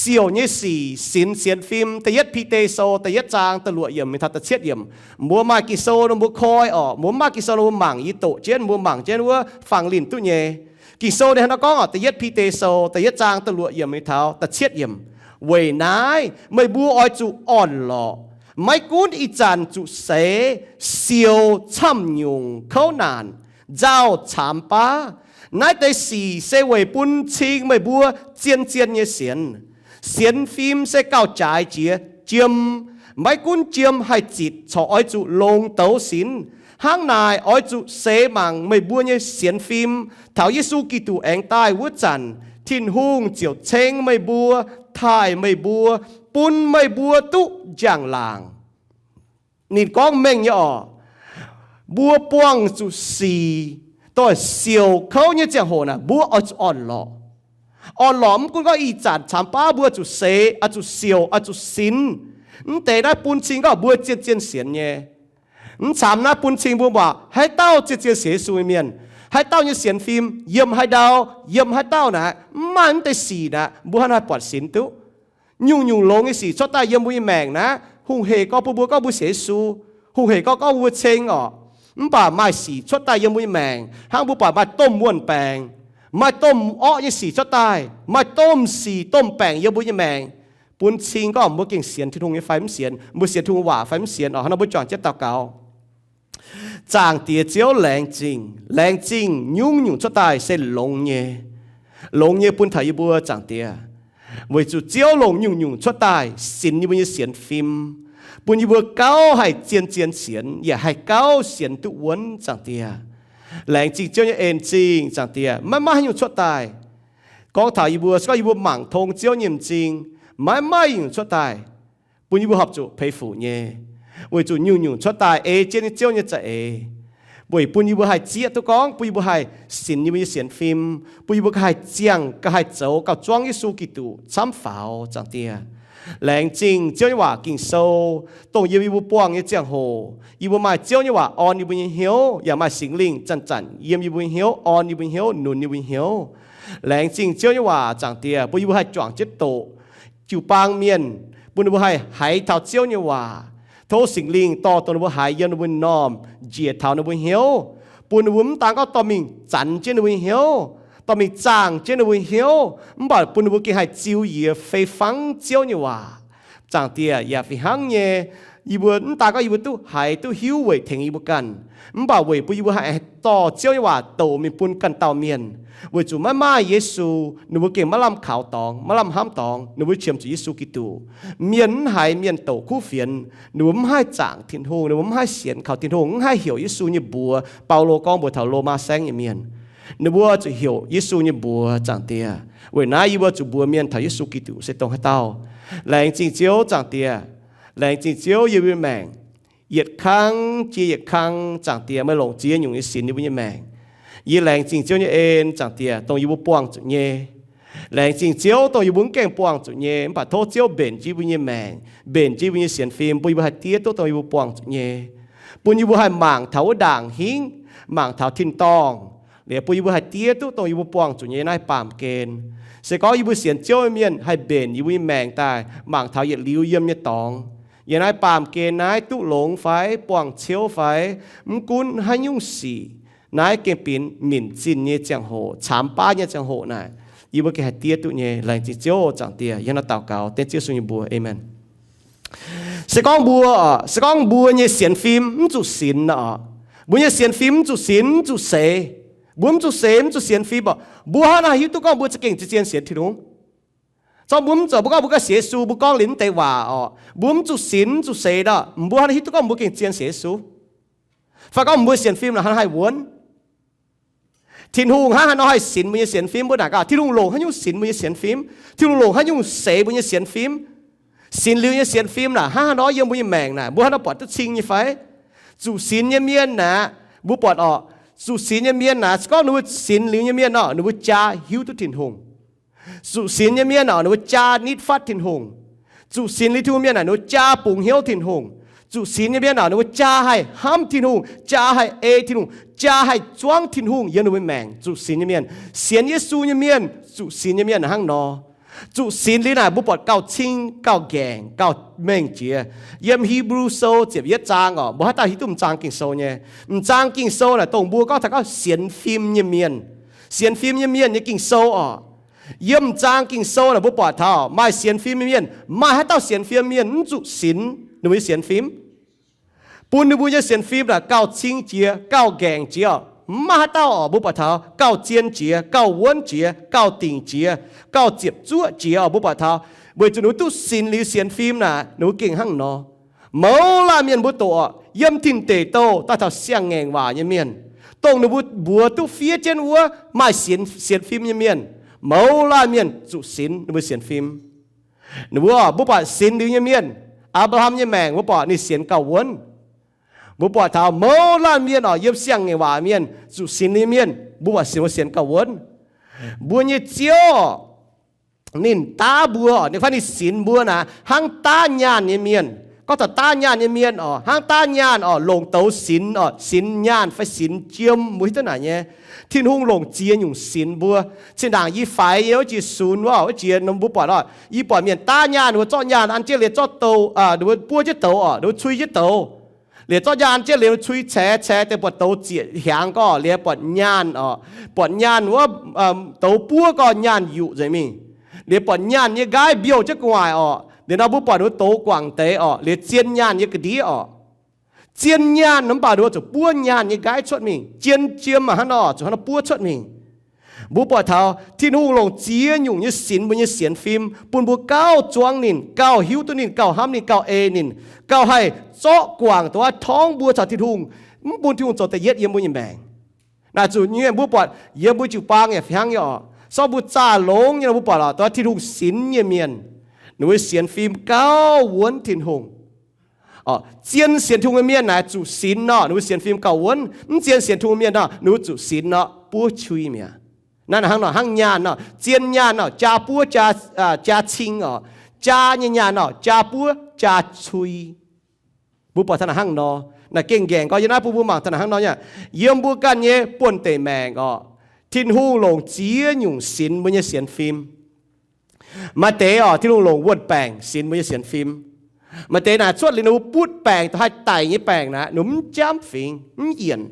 siouc nyei sic sinx sienx fim. Da'yietv Bide Sou da'yietv zaang da'luoqc yiemc mingh taux da'cietv yiemc. Mbuo maaih Ging-Sou nor mbuo koi orqc. Mbuo mv maaih Ging-Sou nor mbuo mangc yie doqc jienv, mbuo mangc jienv wuov fangx linh duqv nyei. Ging-Sou ninh hnangv naaiv gorngv orqc, da'yietv Bide Sou da'yietv zaang da'luoqc yiemc mingh taux da'cietv yiemc. Weic naaiv meih mbuo oix zuqc orn-lorqc, maiv gunv ih zanc zuqc seix, siouc camv nyungc kouv naanc, nzauh caamx baav. Naaiv deix sic se weic bun cing meih mbuo zien-zien nyei sienx. Sienx fim se gauh jaaix jiex jiem. Maiv gunv jiem haih zitc corc oix zuqc longx douz sinx. Hnangv naaic oix zuqc seix mangc meih mbuo nyei sienx fim. Taux Yesu Giduc aengx daaih wuov zanc, Tin-Hungh ziouc ceng meih mbuo, taaih meih mbuo, bun meih mbuo duqv njang-laangc. Ninh gorngv mengh nyei orqc, mbuo buangh zuqc sic, doix siouc kouv nyei ziangh hoc naaic, mbuo oix zuqc orn-lorqc. Orn-lorqc mv gunv gorngv ih zanc caamx baav mbuo zuqc seix, oix zuqc siouc, oix zuqc sinx. Mv deix naaiv bun cing gorngv mbuo zien-zien sienx nyei. Mv caamx naaiv bun cing mbuo mbuoqc haaix dauh zien-zien sienx Yesu nyei mienh, haaix dauh nyei sienx fim yiem haaix ndau, yiem haaix dauh naaic, mv maaih mv deix sic naaic, mbuo hnangv haaix buatc sinx duqv. Nyungc-nyungc longx nyei sic cuotv daaih yiem mbuo nyei maengc naaiv, hungh hec gorngv bun mbuo gorngv mbuo sienx Yesu, hungh hec gorngv gorngv mbuo ceng orqc. Mv baac maaih sic cuotv daaih yiem mbuo nyei maengc hnangv mbuo buatc maaih domh wuonh baengc, maaih domh orqv nyei sic cuotv daaih, maaih domh sic domh baengc yiem mbuo nyei maengc, bun cing gorngv mbuo gengh sienx Tin-Hungh nyei fai mv sienx, mbuo sienx Tin-Hungh waac fai mv sienx orqc. Hnangv nor mbuo juangc jienv daux gaux. Zaangc Diex Ziouv, laengz zingh, laengz zingh nyungc-nyungc cuotv daaih se longx nyei. Longx nyei bun taux yie mbuo, Zaangc Diex. Weic zuqc Ziouv longc nyungc-nyungc cuotv daaih sinx yie mbuo nyei sienx fim, bun yie mbuo gauh haih zien-zien sienx, yaac haih gauh sienx duqv wuonv, Zaangc Diex. Laengz zingh Ziouv nyei en zingh, Zaangc Diex. Maiv maaih haaix nyungc cuotv daaih gorngv taux yie mbuo, se gorngv yie mbuo mangc tong Ziouv nyei m'zing, maiv maaih nyungc cuotv daaih bun yie mbuo horpc zuqc peix fuc nyei. Weic zuqc nyungc-nyungc cuotv daaih ei jienv nyei Ziouv nyei za'eix, weic bun yie mbuo haih zieqv duqv gorngv, bun yie mbuo haih sinx yie mbuo nyei sienx fim, bun yie mbuo gauh haih ziangh, gauh haih zoux, gauh zuangv Yesu Giduc camv faaux, Zaangc Diex. Laengz zingh Ziouv nyei waac Ging-Sou, dongh yiem yie mbuo buangh nyei ziangh hoc, yie mbuo maaih Ziouv nyei waac orn yie mbuo nyei hnyouv, yaac maaih Singx Lingh zanc-zanc yiem yie mbuo nyei hnyouv, orn yie mbuo nyei hnyouv, nunz yie mbuo nyei hnyouv. Laengz zingh Ziouv nyei waac, Zaangc Diex, bun yie mbuo haih juangc jienv doqc jiu-baang mienh, bun ninh mbuo haih haiz taux Ziouv nyei waac. Tov Singx Lingh dorh dongh ninh mbuo haiz yiem ninh mbuo nyei m'normh njiec taux ninh mbuo hnyouv, bun ninh mbuo mv daan gorngv dorh mingh zanx jienv ninh mbuo nyei hnyouv, dorh mingh zaangh jienv ninh mbuo nyei hnyouv, mv baac bun ninh mbuo gengh haih ziux yie fei fangv Ziouv nyei waac. Zaangc Diex, yaac fih hnangv nyei, yie mbuo mv daan gorngv yie mbuo duqv haiz duqv hiuv weic tengx yie mbuo ganh, mv baac weic bun yie mbuo haih dorh Ziouv nyei waac douc mingh bun ganh dauh mienh. Weic zuqc maiv maaih Yesu, ninh mbuo gengh maiv lamh kaux dorngx, maiv lamh hnamv dorngx, ninh mbuo qiemx zuqc Yesu Giduc. Mienh mv haiz mienh douc kuv fienx, ninh mbuo mv haih zaangc Tin-Hungh, ninh mbuo mv haih sienx kaux Tin-Hungh, mv haih heuc Yesu nyei mbuox. Baulo gorngv mbuox taux Lomaa saengv nyei mienh, ninh mbuo zuqc heuc Yesu nyei mbuox, Zaangc Diex. Weic naaiv yie mbuo zuqc mbuox mienh taux Yesu Giduc se dongh haaix dauh. Laengz zingh Ziouv, Zaangc Diex. Laengz zingh Ziouv yiem yie mbuo maengc. Yietc kang jiex yietc kang, Zaangc Diex, meih longc ziex nyungc nyei sinx yie mbuo nyei maengc. Yie laengz zingh Ziouv nyei en, Zaangc Diex, dongh yie mbuo buangh zuqc nyei. Laengz zingh Ziouv, dongh yie mbuo mv gaengh buangh zuqc nyei, mv baac tov Ziouv mbenc jienv yie mbuo nyei maengc, mbenc jienv yie mbuo nyei sienx fim, bun yie mbuo haih diev duqv dongh yie mbuo buangh zuqc nyei, bun yie mbuo haih mangc taux wuov ndaangc hingv, mangc taux tin-dorngh, liuz bun yie mbuo haih diev duqv dongh yie mbuo buangh zuqc nyei naaiv baamh gen. Se gorngv yie mbuo sienx Ziouv nyei mienh haih mbenc yie mbuo nyei maengc daaih mangc taux yietc liuz yiem nyei dorngx, yiem naaiv baamh gen naaiv duqv longx fai buangh ciouv fai, mv gunv haaix nyungc sic, naaiv gengh benx minc zinh nyei ziangh hoc, caamx baav nyei ziangh hoc naaic, yie mbuo gengh haih diev duqv nyei. Laengz zingh Ziouv, Zaangc Diex. Yie hnangv naaiv daux gaux dengv Ziouv Yesu nyei mbuox, aamen. Se gorngv mbuo, se gorngv mbuo nyei sienx fim mv zuqc sinx nor, mbuo nyei sienx fim mv zuqc sinx, mv zuqc seix, mbuo mv zuqc seix, mv zuqc sienx fim orqc, mbuo hnangv naaiv hiuv duqv gorngv mbuo za'gengh zien-zien sienx Tin-Hungh? Zorqv mbuo mv zoux, mbuo gorngv mbuo ganh sienx Yesu, mbuo gorngv liuz mv deix waac orqc, mbuo mv zuqc sinx, mv zuqc seix nor, mbuo hnangv naaiv hiuv duqv gorngv mbuo gengh zien sienx Yesu? Fai gorngv mbuo sienx fim naaic hnangv haih wuonv? Tin-Hungh hnangv haaix nor haih sinx mbuo nyei sienx fim? Mbuo naaic gaax, Tin-Hungh longc haaix nyungc sinx mbuo nyei sienx fim? Tin-Hungh longc haaix nyungc seix mbuo nyei sienx fim? Sinx liuz nyei sienx fim naaic hnangv haaix nor yiem mbuo nyei maengc naaic, mbuo hnangv haaix nor buatc duqv cing nyei fai? Zuqc sinx nyei mienh naaic, mbuo buatc orqc, zuqc sinx nyei mienh naaic, se gorngv ninh mbuo sinx liuz nyei mienh orqc, ninh mbuo jaa hiuv duqv Tin-Hungh. Zuqc sinx nyei mienh orqc, ninh mbuo jaa nitv fatv Tin-Hungh. Zuqc sinx liuz Tin-Hungh mienh naaic, ninh mbuo jaa bungx hnyouv Tin-Hungh. Zuqc sinx nyei mienh orqc, ninh mbuo jaa haih hnamv Tin-Hungh, jaa haih ei Tin-Hungh, jaa haih zuangv Tin-Hungh yiem ninh mbuo maengc. Zuqc sinx nyei mienh, sienx Yesu nyei mienh, zuqc sinx nyei mienh hnangv nor. Zuqc sinx liuz naaic mbuo buatc gauh cing, gauh nqaengc, gauh mengh jiex. Yiem Hipv^lu Sou ziepc yietv zaang oc, mbuo haaix dauh hiuv duqv m'zaang Ging-Sou nyei? M'zaang Ging-Sou naaic dongh mbuo gorngv taux gorngv sienx fim nyei mienh. Sienx fim nyei mienh nyei Ging-Sou oc. Yiem m'zaang Ging-Sou naaic mbuo buatc taux maaih sienx fim nyei mienh. Maaih haaix dauh sienx fim mienh mv zuqc sinx ninh mbuo nyei sienx fim? Bun ninh mbuo nyei sienx fim naaic gauh cing jiex, gauh nqaengc jiex oc. Mv maaih haaix dauh oc, mbuo buatc taux gauh zien jiex, gauh wuonv jiex, gauh dingc jiex, gauh ziepc zuoqv jiex oc, mbuo buatc taux. Weic zuqc ninh mbuo duqv sinx liuz sienx fim naaic ninh mbuo gengh hnangv nor. Mouz laanh mienh mbuo doqc oc, yiem tin deic douh daaih taux siang-ngaengc waac nyei mienh, dongh ninh mbuo mbuox duqv fiev jienv wuov maaih sienx, sienx fim nyei mienh. Mouz laanh mienh zuqc sinx ninh mbuo sienx fim. Ninh mbuo, mbuo buatc sinx liuz nyei mienh, Apc^laa^ham nyei maengc, mbuo buatc ninh sienx gauh wuonv. Mbuo buatc taux mouz laanh mienh oc, yiem siang-ngaengc waac mienh, zuqc sinx liuz mienh, mbuo buatc sienx, mbuo sienx gauh wuonv. Mbuo nyei Ziouv, ninh daav mbuo oc, ninh fai ninh sinx mbuo naaic hnangv daav nyaanh nyei mienh. Gorngv taux daav nyaanh nyei mienh oc, hnangv daav nyaanh oc, longc douz sinx oc, sinx nyaanh fai sinx jiem, mbuo hiuv duqv naaic nyei. Tin-Hungh longc ziex nyungc sinx mbuo. Zinh ndaangc yie faix yiem wuov jiex sunx wuov, wuov jiex nor mbuo buatc oc, yie buatc mienh daav nyaanh, ninh mbuo zorqv nyaanh an jienv liuz zorqv douz, ninh mbuo buov jienv douz oc, ninh mbuo cui jienv douz. Liuz zorqv nyaanh an jienv liuz cui caix, caix deix buatc douz zieqc hiaangx gorqv, liuz buatc nyaanh oc, buatc nyaanh wuov, douz buov gorqv nyaanh yuqc nzengc mingh. Liuz buatc nyaanh nyei nqaiv mbiouh jienv gu'nguaaic oc. Liuz nor mbuo buatc ninh mbuo douz guangc deix oc, liuz zien nyaanh nyei ga'ndiev oc. Zien nyaanh nor mv baac ninh mbuo zuqc buov nyaanh nyei nqaiv cuotv mingh. Zien jiem hnangv nor zuqc hnangv nor buov cuotv mingh. Mbuo buatc taux Tin-Hungh longc ziex nyungc nyei sinx mbuo nyei sienx fim, bun mbuo gauh zuangx ninh, gauh hiuv duqv ninh, gauh hnamv ninh, gauh ei ninh, gauh haih zorqv guangc dongh wuov torngv mbuo caux Tin-Hungh, mv bun Tin-Hungh zoux da'yietv yiem mbuo nyei maengc. Naaic zuqc nyei mbuo buatc yiem mbuo jiu-baang yaac fih hnangv nyei oc. Sortv mbuo zaah longx nyei nor mbuo buatc oc, dongh wuov Tin-Hungh sinx nyei mienh, ninh mbuo sienx fim gauh wuonv Tin-Hungh. Zien sienx Tin-Hungh nyei mienh naaic zuqc sinx nor, ninh mbuo sienx fim gauh wuonv. Mv zien sienx Tin-Hungh mienh nor, ninh mbuo zuqc sinx nor, buov cui mi'aqv. Naaiv hnangv nor, hnangv nyaanh nor, zien nyaanh nor, jaa buov, jaa cing oc. Jaa nyei nyaanh nor, jaa buov, jaa cui. Mbuo buatc taux naaic hnangv nor, naaic gengh nqaengc gorx. Yiem naaiv bun mbuo mangc taux naaic hnangv nor nyei, yiem mbuo ganh nyei buonv-deic maengc oc, Tin-Hungh longc ziex nyungc sinx mbuo nyei sienx fim. Maaih deix oc, Tin-Hungh longc wuon-baengc sinx mbuo nyei sienx fim. Maaih deix naaic cuotv liuz ninh mbuo butv baengc, dongh haih daic nyei baengc naaic, ninh mbuo mv jamv fingx, mv yienc.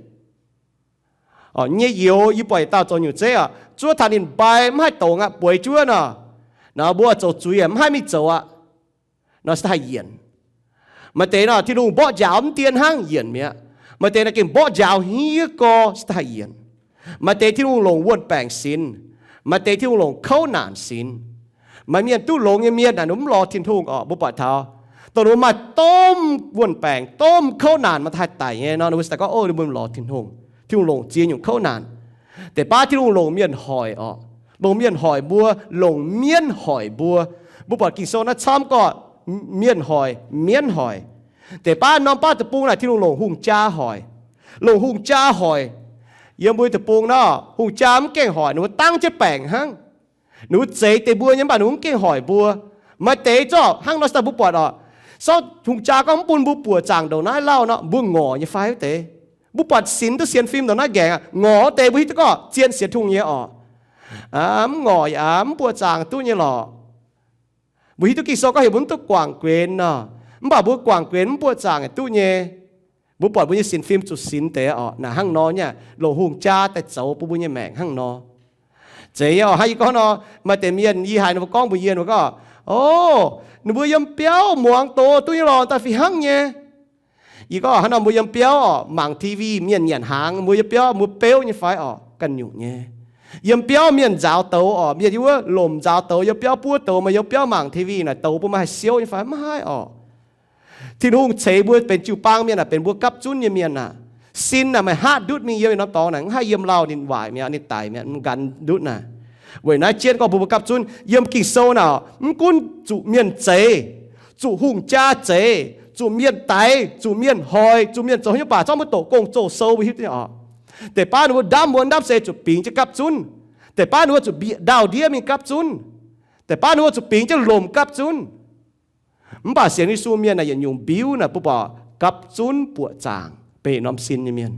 Nyei youz yie buatc yietc dauh zoux nyungc zeiv oc, zuov taux ninh mbai mv haih dongz aqv, bueix juov nor, nor mbuo zoux zuiz mv haih mingh zoux aqv. Nor se haih yienc. Maaih deix nor Tin-Hungh mborqv njaaux mv dien hnangv, yienc mi'aqv. Maaih deix naaic gengh mborqv njaaux hniev gorx se haih yienc. Maaih deix Tin-Hungh longc wuon-baengc sinx. Maaih deix Tin-Hungh longc kouv naanc sinx. Maaih mienh duqv longx nyei mienh naaic, ninh mbuo mv lorz Tin-Hungh oc. Mbuo buatc taux dongh ninh mbuo maaih domh wuon-baengc, domh kouv naanc, maaih deix haih daic nyei nor, ninh mbuo se daaih gorngv, O, ninh mbuo mv lorz Tin-Hungh. Tin-Hungh longc ziex nyungc kouv naanc. Deix baav Tin-Hungh longc mienh hoic oc. Longc mienh hoic mbuo, longc mienv hoic mbuo. Mbuo buatc Ging-Sou naaiv camv gorqv, mienh hoic, mienv hoic. Deix baav norm baav deic-bung naaic Tin-Hungh longc hungh jaa hoic. Longc hungh jaa hoic. Yiem mbuo deic-bung nor, hungh jaa mv gaengh hoic, ninh mbuo dangv jienv baengc hnangv. Ninh mbuo zeix deix mbuo nyei, mv baac ninh mbuo mv gaengh hoic mbuo. Maaih deix zorqv hnangv nor se daaih mbuo buatc oc. Sortv hungh jaa gorngv mv bun mbuo buoqc zaangc ndongc naaiv lauh nor, mbuo ngorc nyei fai wuov deix. Mbuo buatc sinx duqv sienx fim ndongc naaiv nqaengc aqv, ngorc wuov deix mbuo hiuv duqv gorngv zien sienx Tin-Hungh nyei oc. Mv ngorc yaac mv buoqc zaangc duqv nyei lorqc. Mbuo hiuv duqv Ging-Sou gorngv heuc mbuo mv duqv guangc guenx nor, mv baac mbuo guangc guenx mv buoqc zaangc yaac duqv nyei. Mbuo buatc mbuo nyei sienx fim zuqc sinx deix oc. Naaic hnangv nor nyei, longc hungh jaa daaih zoux bun mbuo nyei maengc hnangv nor. Zeiz nyei oc. Hnangv yie gorngv nor, maaih deix mienh yie haiz ninh mbuo gorngv mbuox yie, ninh mbuo gorngv, O, ninh mbuo yiem biauv muangx doz duqv nyei lorqc, daaih fih hnangv nyei. Yie gorngv hnangv nor, mbuo yiem biauv oc, mangc T V, mienh nyanc hnaangx, mbuo yiem biauv mbuo beuv nyei fai oc? Ganh nyungc nyei. Yiem biauv mienh nzaaux douz oc, mienh yiem wuov lomc nzaaux douz, yiem biauv buov douz, maaih yiem biauv mangc T V naaic, douz bun maaih haih siouv nyei fai? Mv haih oc. Tin-Hungh ceix mbuo benx jiu-baang mienh naaic, benx mbuo gapv zunv nyei mienh naaic. Sin naaic meih hatv ndutv mingh yiem norm dorngx naaic, mv haih yiem lauh ninh waaic mi'aqv, ninh daic mi'aqv, mv gan ndutv naaic. Weic naaiv jienv gorngv mbuo, mbuo gapv zunv. Yiem Ging-Sou naaic, mv gunv zuqc mienh zeix, zuqc hungh jaa zeix, zuqc mienh daix, zuqc mienh hoic, zuqc mienh zoux haaix nyungc baac, zorqv mbuo doqc Gong-Zoh sou mbuo hiuv duqv nyei oc. Deix baav ninh mbuo ndamv muonz ndamv se zuqc bingx jienv gapv zunv. Deix baav ninh mbuo zuqc bieqc ndau-ndiev mingh gapv zunv. Deix baav ninh mbuo zuqc bingx jienv lomc gapv zunv. Mv baac sienx Yesu mienh naaic yietc nyungc mbiuv naaic mbuo buatc gapv zunv buoqc zaangc benx norm sin nyei mienh.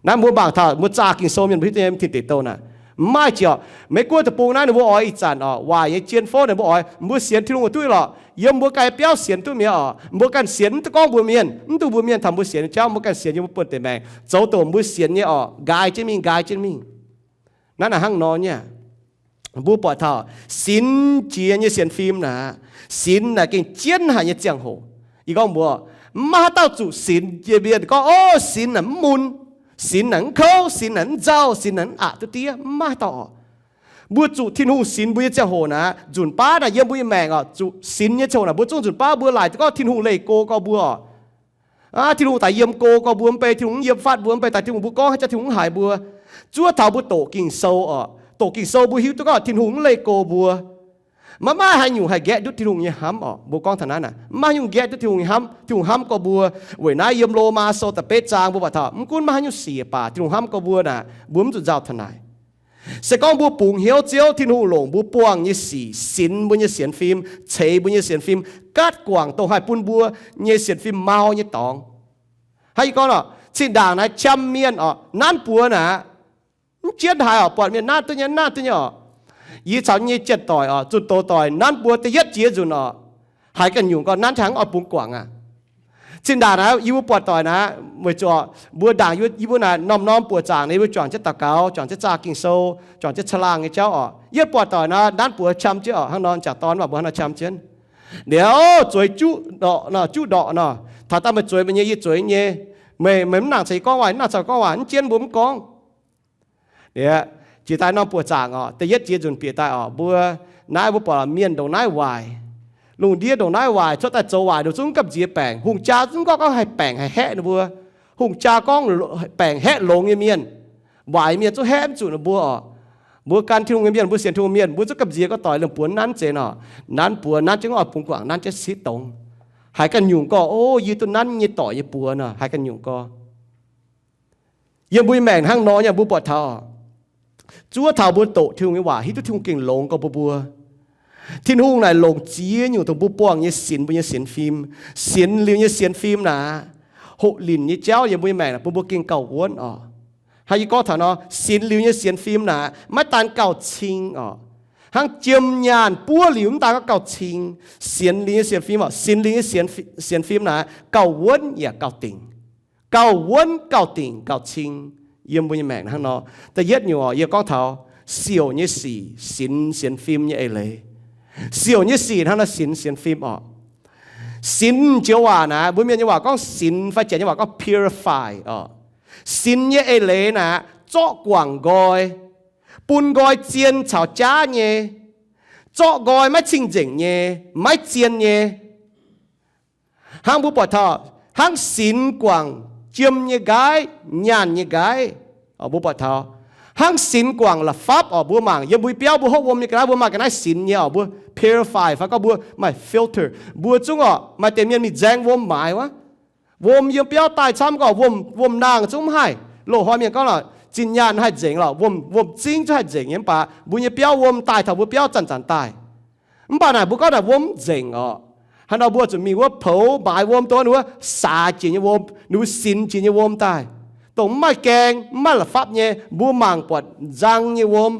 Naaiv mbuo mangc taux mbuo zaah Ging-Sou mienh mbuo hiuv duqv nyei, tin deic douh naaic, Mv maaih jiex oc. Meiv Guoqv deic-bung naaiv ninh mbuo oix ih zanc oc, waaic nyei jien fouv ninh mbuo oix, mbuo sienx Tin-Hungh duqv lorqc, yiem mbuo ganh biauv sienx duqv mi'aqv oc. Mbuo ganh sienx mv duqv gorngv mbuox mienh, mv dungx mbuox mienh taux mbuo sienx nyei jauv, mbuo ganh sienx yiem mbuo buonv-deic maengx zoux dongh mbuo sienx nyei oc, nqaaix jienv mingh, nqaaix jienv mingh. Naaiv naaic hnangv nor nyei. Mbuo buatc taux sinx jiex nyei sienx fim naaic, sinx naaic gengh jienv haic nyei ziangh hoc. Yie gorngv mbuox, mv maaih haaix dauh zuqc sinx jiex mienh gorngv, o, sinx naaic mv mun, sinx naaic mv kouv, sinx naaic mv nzauh, sinx naaic mv aqc duqv diev, mv maaih haaix dauh oc. Mbuo zuqc Tin-Hungh sinx mbuo nyei ziangh hoc naaic, nzunc baav naaic yiem mbuo nyei maengc oc, zuqc sinx nyei ziangh hoc naaic mbuo zungv nzunc baav mbuo laaic duqv gorngv Tin-Hungh leih go gorx mbuo oc. Aav, Tin-Hungh daaih yiem go gorx mbuo mv bei, Tin-Hungh mv yiem fatv mbuo mv bei, daaih Tin-Hungh mbuo gorngv haaix jauv Tin-Hungh mv haiz mbuo. Zuov taux mbuo doqc Ging-Sou oc, doqc Ging-Sou mbuo hiuv duqv gorngv Tin-Hungh mv leih go mbuo. Maiv maaih haaix nyungc haih nqaeqv ndutv Tin-Hungh nyei hnamv oc. Mbuo gorngv taux naaiv naaic, mv maaih haaix nyungc nqaeqv ndutv Tin-Hungh nyei hnamv. Tin-Hungh hnamv gorx mbuo. Weic naaiv yiem Lomaa Sou da'betv zaang mbuo buatc taux mv gunv maaih haaix nyungc sic baac Tin-Hungh hnamv gorx mbuo naaic, mbuo mv zuqc nzauh taux naaic. Se gorngv mbuo bungx hnyouv Ziouv Tin-Hungh longc mbuo buangh nyei sic sinx mbuo nyei sienx fim, ceix mbuo nyei sienx fim, gaatv guangc dongh haih bun mbuo nyei sienx fim mau nyei dorngx. Hnangv yie gorngv oc, zinh ndaangc naaiv qam mienh oc, nanv buoz naaic, mv jienv haaix oc, buatc mienh nanv duqv nyei, nanv duqv nyei oc. Yie caux nyei janx-doic oc, zunh doz doic nanv buoz da'yietv jiex nzunc oc, haiz ganh nyungc gorx nanv hnangv oix bungx guangc aqv. Zinh ndaangc naaiv yie mbuo buatc doic naaiv, weic zuqc mbuo ndaangc yie mbuo naaiv norm-norm buoqc zaangc, yie mbuo juangc jienv daux gaux, juangc jienv zaah Ging-Sou, juangc jienv caangh laangh nyei jauv oc. Yie buatc doic naaiv nanv buoz qam jienv oc, hnangv nor jangc dorn waac mbuo hnangv nor qam jienv. Liuz zueiz juqv ndorqc nor, juqv ndorqc nor, taux daaih meih zueiz meih nyei, yie zueiz nyei, meih, meih mv nangc caux yie gorngv waac, mv nangc caux gorngv waac, mv jienv mbuo mv gorngv. Liuz jiex daaih norm buoqc zaangc oc, da'yietv jiex nzunc bieqc daaih oc, mbuo naaiv mbuo buatc mienh ndongc naaiv waaic. Lungh ndiev ndongc naaiv waaic, cuotv daaih zoux waaic, ninh zungv gamh nziex baengc. Hungh jaa zungv gorngv, gorngv haih baengc haih haeqv ninh mbuo. Hungh jaa gorngv baengc haeqv longx nyei mienh, waaic mienh zungv haeqv mv zuqc ninh mbuo oc. Mbuo gan Tin-Hungh nyei mienh, mbuo sienx Tin-Hungh mienh, mbuo zungv gamh nziex gorngv doic liemh buoz nanv zeiz nor, nanv buoz nanv jienv oix bungx guangc, nanv jienv sitv dongz. Haiz ganh nyungc gorx, o, yie duqv nanv nyei doic nyei buoz nor, haiz ganh nyungc gorx. Yiem mbuo nyei maengc hnangv nor nyei, mbuo buatc taux zuov taux mbuo doqc Tin-Hungh nyei waac, hiuv duqv Tin-Hungh gengh longx gorx mbuo mbuo. Tin-Hungh naaic longc ziex nyungc dongh mbuo buangh nyei sinx mbuo nyei sienx fim. Sinx liuz nyei sienx fim naaic, hoqc linc nyei jauv yiem mbuo nyei maengc naaic bun mbuo gengh gauh wuonv oc. Hnangv yie gorngv taux nor, sinx liuz nyei sienx fim naaic maiv daan gauh cing oc. Hnangv jiem nyaanh buov liuz mv daan gorngv gauh cing. Sinx liuz nyei sienx fim oc, sinx liuz nyei sienx, sienx fim naaic gauh wuonv yaac gauh dingc. Gauh wuonv gauh dingc gauh cing yiem mbuo nyei maengc hnangv nor. Da'yietv nyungc oc, yie gorngv taux siouc nyei sic sinx sienx fim nyei eix leiz. Siouc nyei sic hnangv nor sinx sienx fim oc. Sinx joux waac naaic, mbuo Mienh nyei waac gorngv sinx fai Janx nyei waac gorngv purify oc. Sinx nyei eix leiz naaic zorqv guangc nqoi, bun nqoi zien caux jaav nyei, zorqv nqoi maiv cing-nzengc nyei, maiv zien nyei. Hnangv mbuo buatc taux hnangv sinx guangc jiem nyei nqaiv, nyaanh nyei nqaiv, mbuo buatc taux hnangv sinx guangc la'fapv oc. Mbuo mangc yiem mbuo biauv mbuo hopv wuom nyei ga'naaiv, mbuo maaih ga'naaiv sinx nyei oc, mbuo purify fai gorngv mbuo maaih filter. Mbuo zungv oc maaih deix mienh mingh nzaeng wuom maaiz wuov. Wuom yiem biauv daaih camv gorngv wuom, wuom-naang zungv mv haih. Loz-hnoi mienh gorngv lorqc, zinh nyaanh haih nzengc lorqc, wuom, wuom-zingv zungv haih nzengc nyei, mv baac mbuo nyei biauv wuom daaih taux mbuo biauv zanc-zanc daaih. Mv baac naaic mbuo gorngv naaic wuom mv nzengc oc. Haaix nor mbuo zuqc mingh wuov poux maaiz wuom, dongh wuov saax jiex nyei wuom, ninh mbuo sinx jiex nyei wuom daaih, dongh mv maaih gaeng mv maaih la'fapv nyei, mbuo mangc buatc nzang nyei wuom.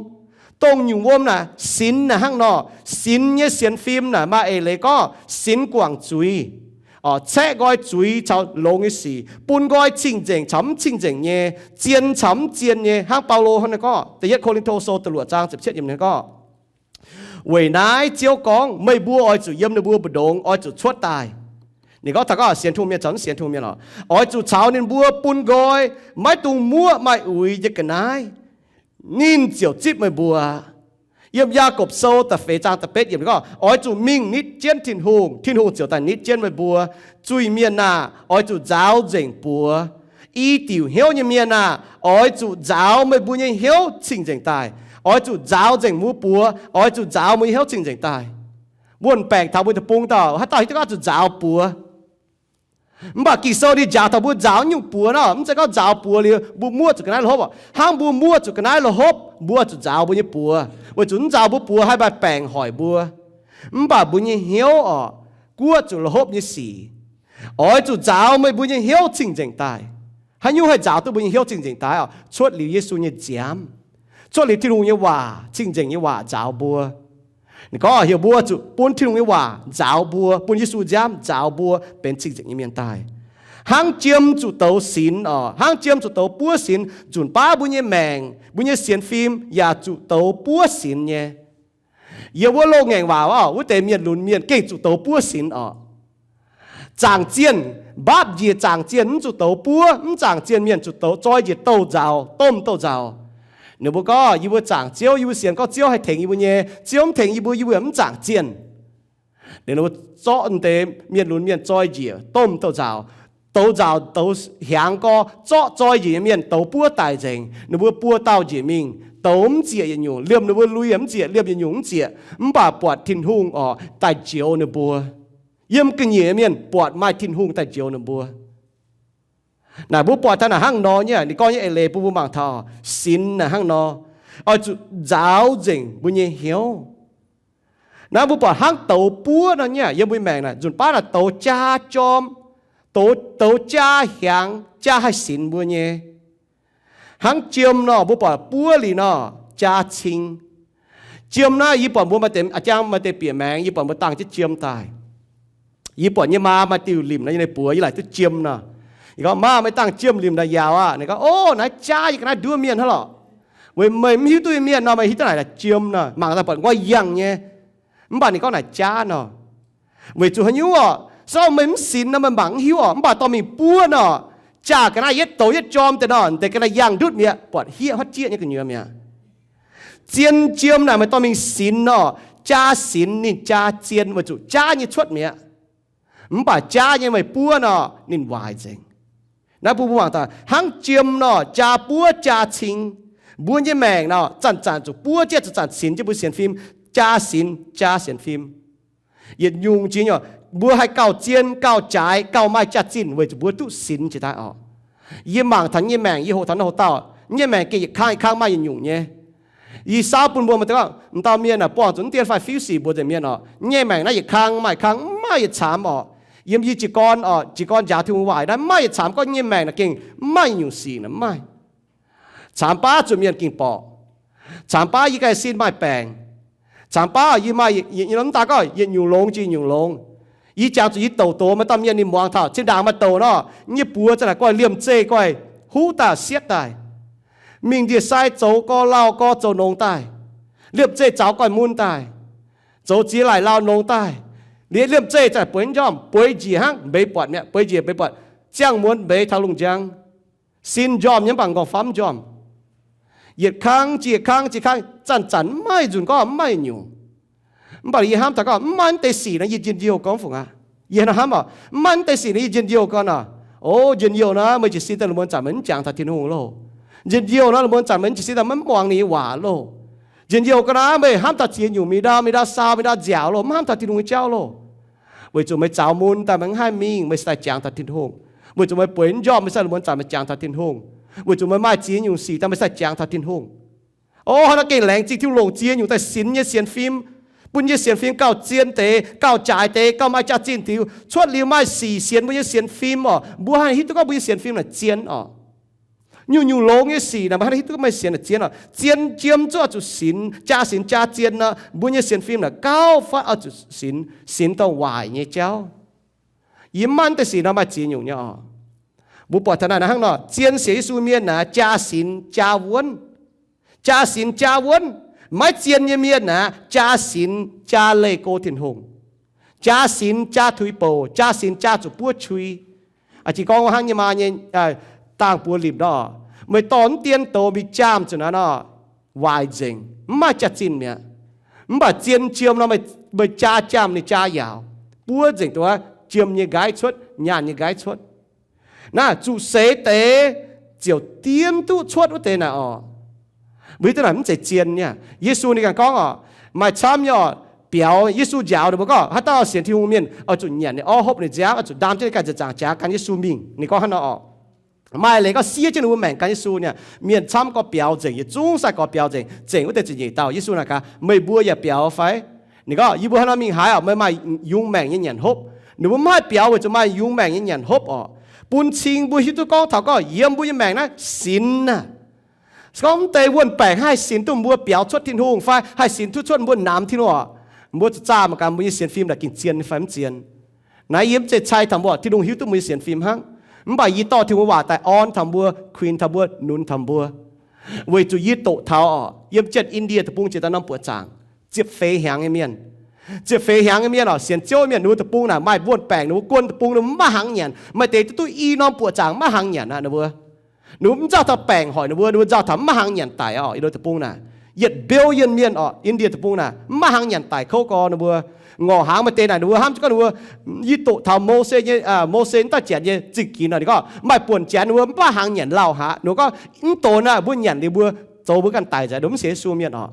Dongh nyungc wuom naaic sinx naaic hnangv nor. Sinx nyei sienx fim naaic maaih eix leiz gorngv sinx guangc zuiz, caeqv nqoi zuiz caux longx nyei sic, bun nqoi cing-nzengc caux mv cing-nzengc nyei, zien caux mv zien nyei. Hnangv Baulo hnangv naaiv gorngv, Da'yietv Ko^lin^to Sou da'luoqc zaang ziepc cietv yiemc ninh gorngv, weic naaiv Ziouv gorngv, meih mbuo oix zuqc yiem ninh mbuo mbu'ndongx oix zuqc cuotv daaih. Ninh gorngv taux gorngv sienx Tin-Hungh mienh caux mv sienx Tin-Hungh mienh oc, oix zuqc caux ninh mbuo bun nqoi, maiv dungx muoqv maaih uix nyei ga'naaiv, ninh ziouc zipv meih mbuo. Yiem Yaagorpc Sou da'feix zaang da'betv yiemc ninh gorngv, oix zuqc mingh nitv jienv Tin-Hungh, Tin-Hungh ziouc daaih nitv jienv meih mbuo. Zuiz-mienh aah! Oix zuqc nzaaux nzengc buoz. I diuc hnyouv nyei mienh aah! Oix zuqc nzaaux meih mbuo nyei hnyouv cing-nzengc daaih. Oix zuqc nzaaux nzengc mbuo buoz. Oix zuqc nzaaux mbuo nyei hnyouv cing-nzengc daaih. Wuonh baengc taux mbuo deic-bung dauh, haaix dauh hiuv duqv gorngv zuqc nzaaux buoz? Mv baac Ging-Sou ninh njaaux taux mbuo nzaaux nyungc buoz nor, mv zeiz gorngv nzaaux buoz liuz mbuo muoqv zuqc ga'naaiv la'hopv oc. Hnangv mbuo muoqv zuqc ga'naaiv la'hopv, mbuo zuqc nzaaux mbuo nyei buoz, weic zuqc mv nzaaux mbuo buoz haih maaih baengc hoic mbuo. Mv baac mbuo nyei hnyouv oc, guoqv zuqc la'hopv nyei sic. Oix zuqc nzaaux meih mbuo nyei hnyouv cing-nzengc daaih. Haaix nyungc haih nzaaux duqv mbuo nyei hnyouv cing-nzengc daaih oc? Cuotv liuz Yesu nyei nziaamv. cuotv liuz Tin-Hungh nyei waac, cing-nzengc nyei waac nzaaux mbuo. Ninh gorngv heuc mbuo zuqc bun Tin-Hungh nyei waac nzaaux mbuo, bun Yesu nziaamv nzaaux mbuo benx cing-nzengc nyei mienh daaih. Hnangv jiem zuqc douz sinx oc, hnangv jiem zuqc douz buov sinx, nzunc baav mbuo nyei maengc, mbuo nyei sienx fim yaac zuqc douz buov sinx nyei. Yiem wuov loz-ngaengc waac oc, wuov deix mienh lunx mienh gengh zuqc douz buov sinx oc. Zaangc zienh, mbaapv njiec zaangc zienh mv zuqc douz buov, mv zaangc zienh mienh zuqc douz zoi njiec douz nzaaux, domh douz nzaaux. Ninh mbuo gorngv, yie mbuo zaangc Ziouv, yie mbuo sienx gorngv Ziouv haih tengx yie mbuo nyei, Ziouv mv tengx yie mbuo, yie mbuo yaac mv zaangc zienh. Ninh mbuo zorqv deix mienh lunx mienh zoi njiec domh douz nzaaux, douz nzaaux douz hiaangx gorx, zorqv zoi njiec nyei mienh douz buov daic nzengc. Ninh mbuo buo dauh njiec mingh, douz mv zieqc yietc nyungc, liemh ninh mbuo lui yaac mv zieqc, liemh yietc nyungc mv zieqc, mv baac buatc Tin-Hungh oc daaih njoux ninh mbuo. Yiem ga'nyiec mienh buatc maaih Tin-Hungh daaih njoux ninh mbuo. Naaic mbuo buatc taux naaic hnangv nor nyei, ninh gorngv nyei eix leiz bun mbuo mangc taux sinx naaic hnangv nor, oix zuqc nzaaux nzengc mbuo nyei hnyouv. Naaiv mbuo buatc hnangv douz buov nor nyei, yiem mbuo maengc naaic nzunc baav naaic douz jaa jorm, douz, douz jaa hiaangx, jaa haih sinx mbuo nyei. Hnangv jiem nor, mbuo buatc buov liuz nor, jaa cing. Jiem naaiv yie buatc mbuo maaih deix, a'jang maaih deix bieqc maengx, yie buatc mbuo dangh jienv jiem daaih. Yie buatc yie maa maaih diuh limc nor, yie naaiv buoz yie laaic duqv jiem nor. Yie gorngv, Maa, meih dangh jiem limc naaic yaauc aqv. Ninh gorngv, Ov, naaiv jaav yie ga'naaiv nduov mienh hnangv lorqc. Weic meih mv hiuv duqv nyei mienh nor, meih hiuv duqv naaic jiem nor, mangc daaih buatc nqoi yangh nyei. Mv baac ninh gorngv naaic jaav nor. Weic zuqc haaix nyungc orqc? Se gorngv meih mv sinx nor, meih mangc mv hiuv orqc. Mv baac dorh mingh buov nor, jaa ga'naaiv yietv douz yietv jorm deix nor, deix ga'naaiv yangh ndutv mi'aqv, buatc hieqv huotv jieqv nyei gu'nyuoz mi'aqv. Zien jiem naaic meih dorh mingh sinx nor, jaa sinx ninh jaa zien weic zuqc jaav nyei cuotv mi'aqv. Mv baac jaav nyei meih buov nor, ninh waaic nzengc. Naaiv bun mbuo mangc daaih hnangv jiem nor, jaa buov jaa cing. Mbuo nyei maengc nor, zanc-zanc zuqc buov jienv, zanc-zanc sinx jienv mbuo sienx fim, jaa sinx jaa sienx fim. Yietc nyungc jiex nyei, mbuo haih gauh zien, gauh jaaix, gauh maaih jaax-zinh weic zuqc mbuo duqv sinx jiex daaih oc. Yie mangc taux nyei maengc, yie hoqc taux naaiv hoc dauh nyei maengc gengh yietc kang yietc kang maaih yietc nyungc nyei. Yie saauv bun mbuo maaih deix gorngv, m'dauh mienh aah, buangh zuqc mv dien fai fiuv sic mbuox nzengc mienh oc, nyei maengc naaiv yietc kang maaih kang, mv maaih yietc caamx oc. Yiem yie jiez gorn oc, jiez gorn njaaux Tin-Hungh waac naaiv, mv maaih yietc caamx gorngv nyei maengc naaiv gengh mv maaih yietc nyungc sic naaiv, mv maaih. Caamx baav zuqc mienh gengh borqc. Caamx baav yie ganh sin maaih baengc. Caamx baav yie maaih, yie, yie mv daan gorngv yietc nyungc longx jiex yietc nyungc longx. Yie jangx zuqc yie douc doz maaih dauh mienh ninh muangx taux zinh ndaangc maaih douc nor, nyei buoz za'naaic guaih liemh zeih guaih huv daaih sietv daaih. Mingh ndie-sai zoux gorx lauh gorx zoux nongx daaih. Liemh zeih zaux guaih mun daaih. Zoux ziex laaic lauh nongx daaih. Liemh zeih za'naaic bueix njormh, bueix njiec hnangv mbeix buatc mi'aqv, bueix njiec mbeix buatc, ziangh muonz mbeix taux lungh njang. Sin njormh nyei mv baac nqorngv-famv njormh. Yietc kang jiex kang jiex kang, zanc-zanc mv maaih nzunc gorngv mv maaih nyungc. Mv baac yie hnamv taux gorngv mv maaih mv deix sic nor yie njien-youh gorngv fungc aqv. Yie hnamv oc, mv maaih mv deix sic nor yie njien-youh gorngv oc. O, njien-youh nor meih jiez sin daaih lungh muonz zanc meih mv jangx taux Tin-Hungh loh. Njien-youh nor lungh muonz zanc meih mv jiez sin daaih mv muangx ninh nyei waac loh. Njien-youh ga'naaiv meih hnamv taux ziex nyungc, mingh ndau mingh ndau saau mingh ndau nziaauc loh, mv hnamv taux Tin-Hungh nyei jauv loh. Weic zuqc meih zaux mun daaih meih mv haih mingh, meih se daaih jangx taux Tin-Hungh. Weic zuqc meih bueix njormh meih se lungh muonz zanc meih jangx taux Tin-Hungh. Weic zuqc meih maaih ziex nyungc sic daaih meih se daaih jangx taux Tin-Hungh. O, hnangv naaiv gengh laengz zingh Tin-Hungh longc ziex nyungc daaih sinx nyei sienx fim, bun nyei sienx fim gauh zien deix, gauh jaaix deix, gauh maaih jaax-zinh diux. Cuotv liuz maaih sic sienx mbuo nyei sienx fim oc, mbuo haih hiuv duqv gorngv mbuo nyei sienx fim naaic zien oc. Nyungc-nyungc longx nyei sic naaic mbuo haih hiuv duqv gorngv maaih sienx naaic zien oc. Zien jiem zuqv oix zuqc sinx, jaa sinx jaa zien nor, mbuo nyei sienx fim naaic gauh fatv oix zuqc sinx, sinx dongh waaic nyei jauv. Yie mv maaih deix sic nor maaih ziex nyungc nyei oc. Mbuo buatc taux naaiv hnangv nor, zien sienx Yesu mienh naaic jaa sinx jaa wuonv. Jaa sinx jaa wuonv. Maiv zien nyei mienh aeqv, jaa sinx jaa leih go Tin-Hungh, jaa sinx jaa tuix bouc, jaa sinx jaa zuqc buov qui. Aa, jiex gorngv hnangv nyei maa nyei, dangh buoz limc nor, meih dorh mv dien doz mingh jaamh zuqc naaiv nor, waaic nzengc, mv maaih jaax-zinh mi'aqv. Mv baac zien jiem nor, meih jaa jaamh ninh jaa yaauc, buov nzengc duqv jiem nyei nqaiv cuotv, nyaanh nyei nqaiv cuotv. Naaiv zuqc seix deix ziouc dien duqv cuotv wuov deix naaic oc. Mbuo hiuv duqv naaic mv zeiz zien nyei. Yesu ninh ganh gorngv oc, maaih camv nyei oc, biaux Yesu njaaux ninh mbuo gorngv, haaix dauh sienx Tin-Hungh mienh oix zuqc nyanc ninh orv, hopv ninh nziaamv, oix zuqc ndaam jienv ninh ganh nziaauc zaangc jaax gan Yesu mingh. Ninh gorngv hnangv nor oc. Maaih leiz gorngv siev jienv ninh mbuo maengc gan Yesu nyei mienh camv gorx biaux nzengc, yietc zungv sai-gorx biaux nzengc, zengc wuov deix ziepc nyeic dauh. Yesu naaic gaax, meih mbuo yaac biaux fai? Ninh gorngv, yie mbuo haaix nor mingh haaix oc? Meih maaih yungz maengc nyei nyanc hopv. Ninh mbuo mv haih biaux weic zuqc maaih yungz maengc nyei nyanc hopv oc. Bun cing mbuo hiuv duqv gorngv taux gorngv yiem mbuo nyei maengc naaiv sinx naaic, Se gorngv mv deix wuonh baengc haih sinx duqv mbuo biaux cuotv Tin-Hungh fai haih sinx duqv cuotv mbuo namx Tin-Hungh orqc, mbuo zuqc zaah mangc gaax mbuo nyei sienx fim naaic gengh zien fai mv zien. Naaiv yie mv zeiz cai taux mbuo, Tin-Hungh hiuv duqv mbuo nyei sienx fim hnangv. Mv baac yie dorh Tin-Hungh waac daaih orn taux mbuo, kuinx taux mbuo, nunz taux mbuo. Weic zuqc yie doqc taux orqc, yiem Janx-Indie Deic-Bung jiex daaih norm buoqc zaangc ziepc feix hnyangx nyei mienh. Ziepc feix hnyangx nyei mienh orqc, sienx Ziouv mienh, ninh mbuo deic-bung naaic maaih wuonh baengc, ninh mbuo guon deic-bung ninh mbuo mv maaih hnaangx nyanc. Maaih deix duqv duqv i norm buoqc zaangc mv maaih hnaangx nyanc aqv. Ninh mbuo, ninh mbuo mv nzauh taux baengc hoic ninh mbuo, ninh mbuo nzauh taux mv maaih hnaangx nyanc daic orqc. Yiem deic-bung naaic yietc billion mienh orqc, Indie Deic-Bung naaic mv maaih hnaangx nyanc daic kouv gorx ninh mbuo. Ngorc hnaangx maaih deix naaic ninh mbuo hnamv gorngv ninh mbuo, yie doqc taux Mose nyei, Mose mv dauh Janx nyei zingh ginx orqc, ninh gorngv maaih buonc Janx ninh mbuo mv maaih hnaangx nyanc lauh haaix. Ninh mbuo gorngv mv donx aqv, mbuo nyanc liuz mbuo zoux mbuo ganh daic nzengc, ninh mbuo mv sienx Yesu mienh orqc.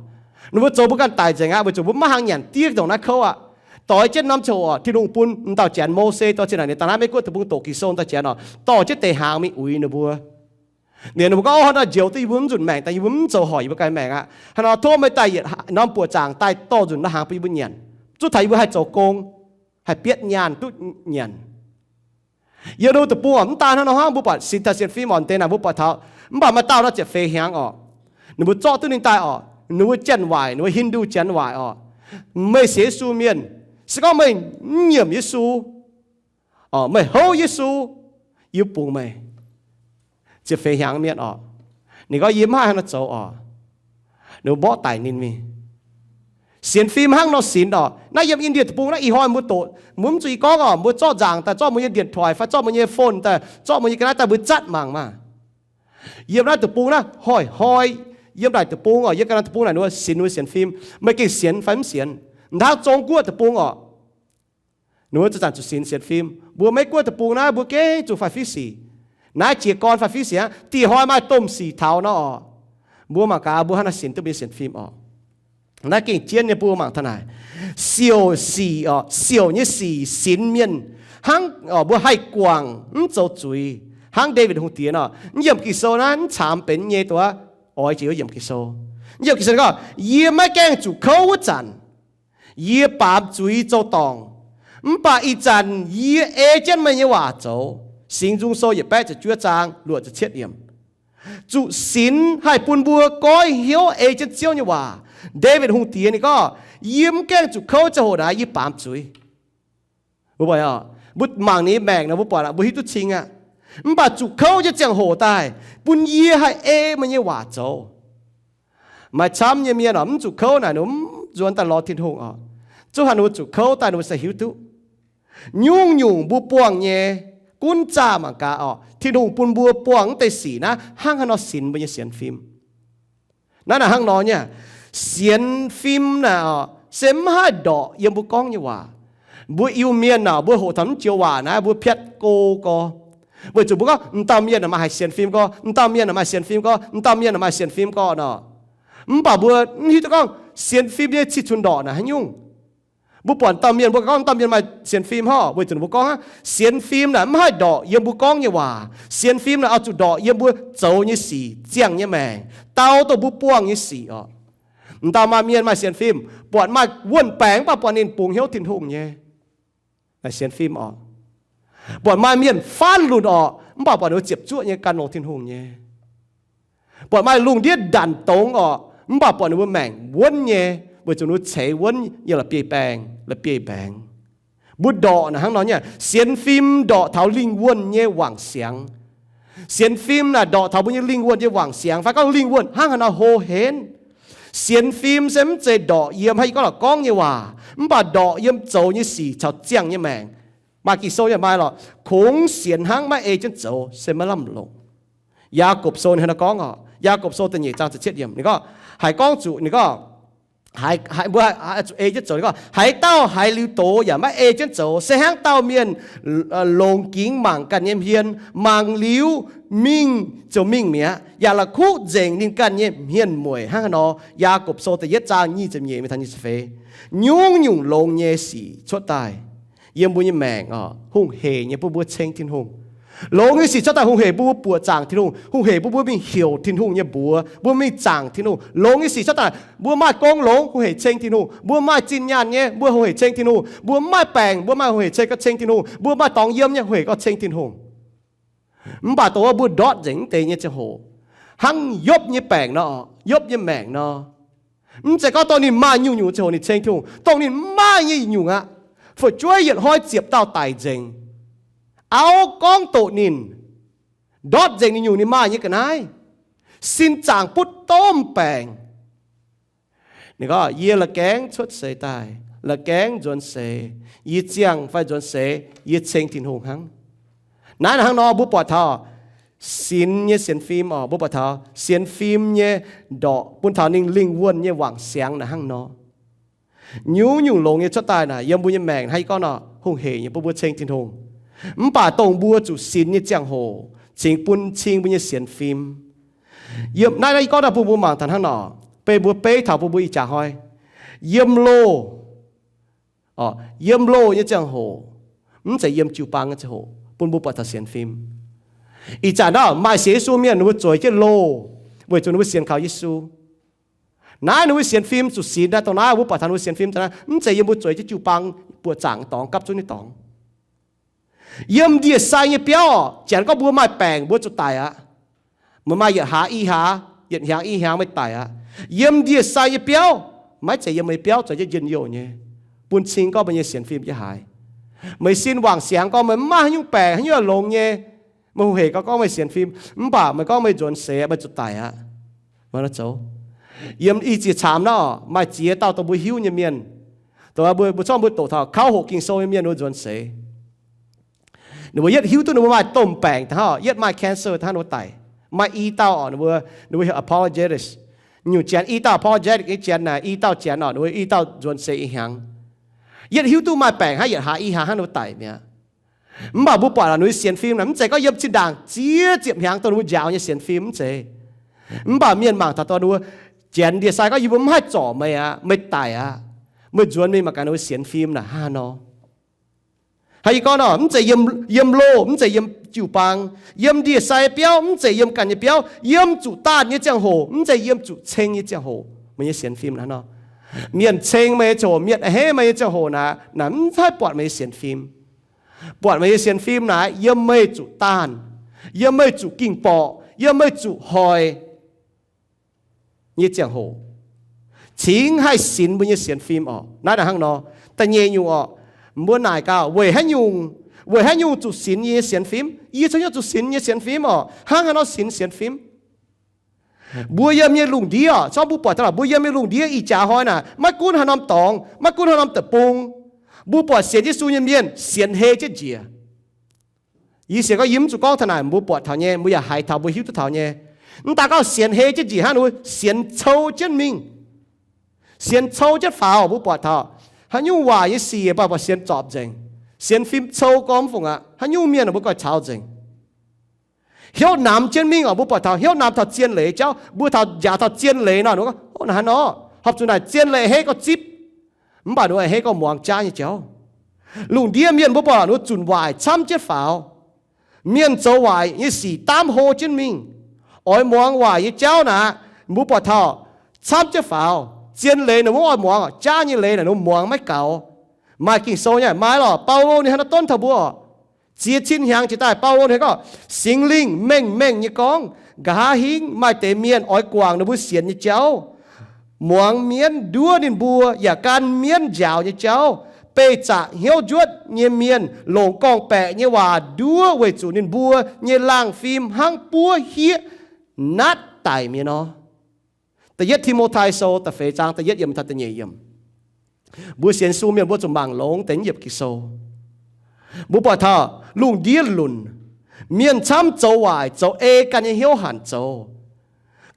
Ninh mbuo zoux mbuo ganh daic nzengc aqv, weic zuqc mbuo mv maaih hnaangx nyanc diev ndongc naaiv kouv aqv. Doix jienv norm ziangh hoc orqc, Tin-Hungh bun m'dauh Janx Mose dorh zinh naaic ninh daaih naaiv Meiv Guoqv deic-bung doqc Ging-Sou m'dauh Janx orqc, dorh jienv deix hnaangx mingh uix ninh mbuo. Ninh mbuo gorngv, Ov, njoux duqv yie mbuo mv nzunc maengc daaih, yie mbuo mv zoux hoic yie mbuo ganh maengc aqv. Hnangv nor tov meih daaih yietc norm buoqc zaangc daaih dorh nzunc la'hnaangx bun yie mbuo nyanc, zuov taux yie mbuo haih zoux gong, haih bietv nyaanh duqv nyanc. Yiem ninh mbuo deic-bung orqc, mv daan hnangv nor hnangv, mbuo buatc sinx taux sienx fim orqc deix naaic mbuo buatc taux, mv baac maaih dauh nor ziepc feix hnyangx orqc, ninh mbuo zorqv duqv ninh daaih orqc, ninh mbuo janx-waaic, ninh mbuo Hindu janx-waaic orqc, meih sienx Yesu mienh, se gorngv meih mv nyiemc Yesu, meih houv Yesu, yie bungx meih. Ziepc feix hnyangx mienh orqc, ninh gorngv, Yie mv haih hnangv nor zoux orqc. Ninh mbuo mborqv daic ninh mingh. Sienx fim hnangv nor sinx orqc. Naaiv yiem Indie Deic-Bung naaiv ih hnoi mbuo doqc, mbuo mv zuqc i gorngv orqc, mbuo zorqv nzaangc daaih zorqv mbuo nyei điện thoại fai zorqv mbuo nyei phone daaih, zorqv mbuo nyei ga'naaiv daaih mbuo zatv mangc maah. Yiem naaiv deic-bung naaiv hnoi-hnoi, yiem naaic deic-bung orqc, yiem ga'naaiv deic-bung naaic ninh mbuo sinx, ninh mbuo sienx fim. Meih gengh sienx fai mv sienx? Hnangv Zong-Guoqv deic-bung orqc, ninh mbuo zanc-zanc zuqc sinx sienx fim. Mbuo Meiv-Guoqv deic-bung naaiv mbuo gengh zuqc faah fiqv sic. Naaiv jiez gorn faah fiqv sic aqv. Dih hnoi maaih domh sic taux nor orqc, mbuo mangc gaax mbuo hnangv naaiv sinx duqv mbuo nyei sienx fim orqc. Naaiv gengh jienv nyei, bun mbuo mangc taux naaic. Siouc sic orqc, siouc nyei sic sinx mienh hnangv orqc, mbuo haih guangc mv zoux zuiz. Hnangv Ndaawitv Hungh Diex orqc, mv yiemc Ging-Sou naaiv mv caamx benx nyei, dongh wuov oix jiex wuov yiemc Ging-Sou. Mv yiemc Ging-Sou gorngv, Yie maiv gaengh zuqc kouv wuov zanc, yie baamz zuiz zoux dorngc. Mv baac ih zanc yie ei jienv meih nyei waac zoux. Singx Nzung Sou yietc baeqv ziepc juov zaang luoqc ziepc cietv yiemc. Zuqc sinx haih bun mbuo goiv hnyouv ei jienv Ziouv nyei waac. Ndaawitv Hungh Diex ninh gorngv, Yie mv gaengh zuqc kouv ziangh hoc naaic yie baamz zuiz. Mbuo mangc ninh nyei maengc nor, mbuo buatc aqv, mbuo hiuv duqv cing aqv. Mv baac zuqc kouv nyei ziangh hoc daaih, bun yie haih ei meih nyei waac zoux. Maaih camv nyei mienh orqc, mv zuqc kouv naaic ninh mv nzuonx daaih lorz Tin-Hungh orqc. Zungv haaix ninh mbuo zuqc kouv daaih ninh mbuo se hiuv duqv. Nyungc-nyungc mbuo buangh nyei, gunv zaah mangc gaax orqc, Tin-Hungh bun mbuo buangh mv deix sic naaiv hnangv haaix nor sinx mbuo nyei sienx fim. Naaiv naaic hnangv nor nyei, sienx fim naaic orqc, se mv haih ndorqc yiem mbuo gorngv nyei waac. Mbuo Iu-Mienh orqc, mbuo hoqc taux mv joux waac naaiv mbuo piatv go gorx. Weic zuqc mbuo gorngv, M'dauh mienh naaic maaih haic sienx fim gorx, m'dauh mienh naaic maaih sienx fim gorx, m'dauh mienh naaic maaih sienx fim gorx nor. Mv baac mbuo mv hiuv duqv gorngv sienx fim nyei cih cunx ndorqc naaic haaix nyungc. Mbuo buatc dauh mienh, mbuo gorngv dauh mienh maaih sienx fim hov, weic zuqc mbuo gorngv aqv, sienx fim naaic mv haih ndorqc yiem mbuo gorngv nyei waac. Sienx fim naaic oix zuqc ndorqc yiem mbuo zoux nyei sic, ziangh nyei maengc, dau dongh mbuo buangh nyei sic orqc. M'dauh maaih mienh maaih sienx fim, buatc maaih wuonh baengc mv baac buatc ninh bungx hnyouv Tin-Hungh nyei. Naaic sienx fim orqc. Buatc maaih mienh faanv lunc orqc, mv baac buatc ninh mbuo ziepc zuoqv nyei gan longx Tin-Hungh nyei. Buatc maaih lungh ndiev ndanc dongz orqc, mv baac buatc ninh mbuo maengc wuonv nyei, weic zuqc ninh mbuo ceix wuonv yiem la'bieiv-baengx, la'bieiv-mbaengx. Mbuo ndorqc naaic hnangv nor nyei, sienx fim ndorqc taux lingh wuonh nyei wangc siangx. Sienx fim naaic ndorqc taux mbuo nyei lingh wuonh nyei wangc siangx, fai gorngv lingh wuonh hnangv haaix nor hlo henv. Sienx fim se mv zeiz ndorqc yiem haaix, yie gorngv la'gorngv nyei waac, mv baac ndorqc yiem zoux nyei sic caux ziangh nyei maengc. Maaih Ging-Sou yaac maaih lorqc, kungx sienx hnangv maiv ei jienv zoux se maiv lamh longc. Yaagorpc Sou ninh hnangv naaiv gorngv orqc, Yaagorpc Sou da'nyeic zaang ziepc cietv yiemc ninh gorngv, haiz gorngv zuqc, ninh gorngv, haiz, haiz mbuo zuqc ei jienv zoux, ninh gorngv, haaix dauh haiz liuz doz yaac maiv ei jienv zoux se hnangv dauh mienh longx gingx mangc ganh nyei hmien, mangc liuz mingh ziouc mingh mi'aqv, yaac la'kuqv nzengc ninh ganh nyei hmien mueic hnangv haaix nor. Yaagorpc Sou da'yietv zaang nyic ziepc nyeic mingh taux nyic ziepc feix. Nyungc-nyungc longx nyei sic cuotv daaih yiem mbuo nyei maengc orqc, hungh heic nyei bun mbuo ceng Tin-Hungh. Longx nyei sic cuotv daaih hungh heic bun mbuo buoqc zaangc Tin-Hungh, hungh heic bun mbuo mingh heuc Tin-Hungh nyei mbuox, mbuo mingh zaangc Tin-Hungh. Longx nyei sic cuotv daaih, mbuo maaih gong longx hungh heic ceng Tin-Hungh, mbuo maaih zinh nyaanh nyei mbuo hungh heic ceng Tin-Hungh, mbuo maaih baengc mbuo maaih hungh heic ceng, gauh ceng Tin-Hungh, mbuo maaih dorngx yiem nyei hungh heic gauh ceng Tin-Hungh. Mv baac dongh wuov mbuo ndortv nzengc mv deix nyei ziangh hoc, hnangv Yopv nyei baengc nor, Yopv nyei maengc nor. Mv zeiz gorngv dongh ninh maaih nyungc-nyungc ziangh hoc ninh ceng Tin-Hungh, dongh ninh mv maaih nyei nyungc aqv, fu'jueiv yietc hnoi ziepc dauh daic nzengc. Auv gorngv doqc ninh, ndortv nzengc ninh nyungc ninh maaih nyei ga'naaiv, sin zaangc butv domh baengc. Ninh gorngv, yie la'gaengh cuotv seix daaih, la'gaengh nzuonx seix, yie ziangh fai nzuonx seix, yie ceng Tin-Hungh hnangv. Naaiv hnangv nor mbuo buatc taux sinx nyei sienx fim oc, mbuo buatc taux sienx fim nyei ndorqc bun taux ninh lingh wuonh nyei wangc siangx naaiv hnangv nor. Nyungc-nyungc longx nyei cuotv daaih naaic yiem mbuo nyei maengc hnangv yie gorngv nor, hungh heic nyei bun mbuo ceng Tin-Hungh. Mv baac dongh mbuo zuqc sinx nyei ziangh hoc cingx bun cing mbuo nyei sienx fim. Yiem naaiv, naaiv yie gorngv naaiv bun mbuo mangc taux hnangv nor, beiv mbuo beiv taux bun mbuo ih jaax hnoi, yiem loh, yiem loh nyei ziangh hoc, mv zeiz yiem jiu-baang nyei ziangh hoc bun mbuo buatc taux sienx fim. Ih zanc naaiv maaih sienx Yesu mienh ninh mbuo zueiz jienv loh weic zuqc ninh mbuo sienx kaux Yesu. Naaiv ninh mbuo sienx fim zuqc sinx naaiv, dongh naaiv mbuo buatc taux ninh mbuo sienx fim naaiv, mv zeiz yiem mbuo zueiz jienv jiu-baang buoqc zaangc dorngx gapv zunv nyei dorngx. Yiem ndie-sai nyei biauv, janx gorngv mbuo maaih baengc mbuo zuqc daic aqv. Meih maaih yietc hlaax i hlaax, yietc hnyangx i hnyangx meih daic aqv. Yiem ndie-sai nyei biauv, maiv zeiz yiem meih biauv zoux jienv njien-youh nyei, bun cing gorngv meih nyei sienx fim jienv haaix. Meih sin wangc siangx gorngv meih mv maaih haaix nyungc baengc, haaix nyungc longx nyei. Meih hungh heic gorngv, gorngv meih sienx fim, mv baac meih gorngv meih nzuonx seix meih zuqc daic aqv. Zoux yiem ih ziex caamx nor maaih ziex dauh dongh mbuo hiuv nyei mienh, dongh mbuo, mbuo zorqv mbuo doqc taux kauv hoqc Ging-Sou nyei mienh wuov nzuonx seix. Ninh mbuo yietv hiuv duqv ninh mbuo maaih domh baengc daaih, yietv maaih cancer daaih ninh mbuo daic. Maaih i dauh oc, ninh mbuo, ninh mbuo heuc apologetics. Nyungc janx i dauh apologetic nyei janx naaic, i dauh janx oc, ninh mbuo i dauh nzuonx seix i hnyangx. Yietv hiuv duqv maaih baengc hnangv, yietc hlaax i hlaax hnangv ninh mbuo daic mi'aqv. Mv baac mbuo buatc laaix ninh mbuo sienx fim naaic mv zeiz gorngv yiem zinh ndaangc ziex ziepc hnyangx dongh ninh mbuo njaaux nyei sienx fim mv zeiz. Mv baac mienh mangc taux dongh ninh mbuo janx ndie-sai gorngv, yie mbuo mv haih zorc meih aqv, meih daic aqv. Meih nzuonx mingh mangc gaax ninh mbuo sienx fim naaic hnangv haaix nor. Hnangv yie gorngv nor, mv zeiz yiem, yiem loh, mv zeiz yiem jiu-baang, yiem ndie-sai biauv, mv zeiz yiem ganh nyei biauv, yiem zuqc daanh nyei ziangh hoc, mv zeiz yiem zuqc ceng nyei ziangh hoc, meih nyei sienx fim hnangv nor. Mienh ceng meih nyei ziangh hoc, mienh a'hneiv meih nyei ziangh hoc naaic, naaic mv haih buatc meih nyei sienx fim. Buatc meih nyei sienx fim naaic yiem meih zuqc daanh, yiem meih zuqc ging-borqc, yiem meih zuqc hoic nyei ziangh hoc, cingx haih sinx mbuo nyei sienx fim oc. Naaiv naaic hnangv nor. Da'nyeic nyungc oc, mbuo naaic gaax weic haaix nyungc, weic haaix nyungc zuqc sinx yie nyei sienx fim? Yie caux hnyouv zuqc sinx nyei sienx fim oc. Hnangv haaix nor sinx sienx fim? Mbuo yiem nyei lungh ndiev oc, zorqv mbuo buatc taux mbuo yiem nyei lungh ndiev ih jaax hnoi naaic, maiv gunv haaix norm dorngx, maiv gunv haaix norm deic-bung, mbuo buatc sienx Yesu nyei mienh sienx hei jienv njiec. Yie sienx gorngv yie mv zuqc gorngv taux naaic, mbuo buatc taux nyei, mbuo yaac haiz taux, mbuo hiuv duqv taux nyei. Mv daaih gorngv sienx hei jienv njiec hnangv, ninh mbuo sienx cou jienv mingh, sienx cou jienv faaux. Mbuo buatc taux haaix nyungc waaic nyei sic mv baac buatc sienx zorpc nzengc, sienx fim cou gormx fungc aqv. Haaix nyungc mienh mbuo ganh caux nzengc. Hnyouv namx jienv mingh oc. Mbuo buatc taux hnyouv namx taux zien leiz jauv. Mbuo taux njaaux taux zien leiz nor, ninh mbuo gorngv, naaiv nor, horpc zuqc naaic zien leiz hei gorngv zipv, mv baac ninh mbuo hei gorngv muangx jaav nyei jauv. Lungh ndiev mienh mbuo buatc ninh mbuo zunc waaic camv jienv faaux. Mienh zoux waaic nyei sic daamv hlo jienv mingh, oix muangx waaic nyei jauv naaic, mbuo buatc taux camv jienv faaux. Zien leiz ninh mbuo oix muangx, jaav nyei leiz naaic ninh mbuo muangx maiv gaux. Maaih Ging-Sou nyei, maaih lorqc. Baulo ninh hnangv naaiv donv taux mbuo oc. Ziex cin hnyangx jiex daaih Baulo ninh gorngv, Singx Lingh mengh mengh nyei gorngv, nqa'haav hingv maaih deix mienh oix guangc ninh mbuo sienx nyei jauv, muangx mienv nduov ninh mbuo, yaac gan mienv njaaux nyei jauv. Beih zaqc hnyouv njuotv nyei mienh longc gorngv-baeqc nyei waac nduov weic zuqc ninh mbuo nyei laangh fim hnangv buov hieqv natv daic mi'aqv nor. Da'yietv Ti^mo^tai Sou da'feix zaang da'yietv yiemc taux da'nyeic yiemc. Mbuo sienx Yesu mienh mbuo zuqc mangc longx deix yiemc Ging-Sou. Mbuo buatc taux lungh ndiev lunc, mienh camv zoux waaic, zoux ei ganh nyei hnyouv hanc zoux.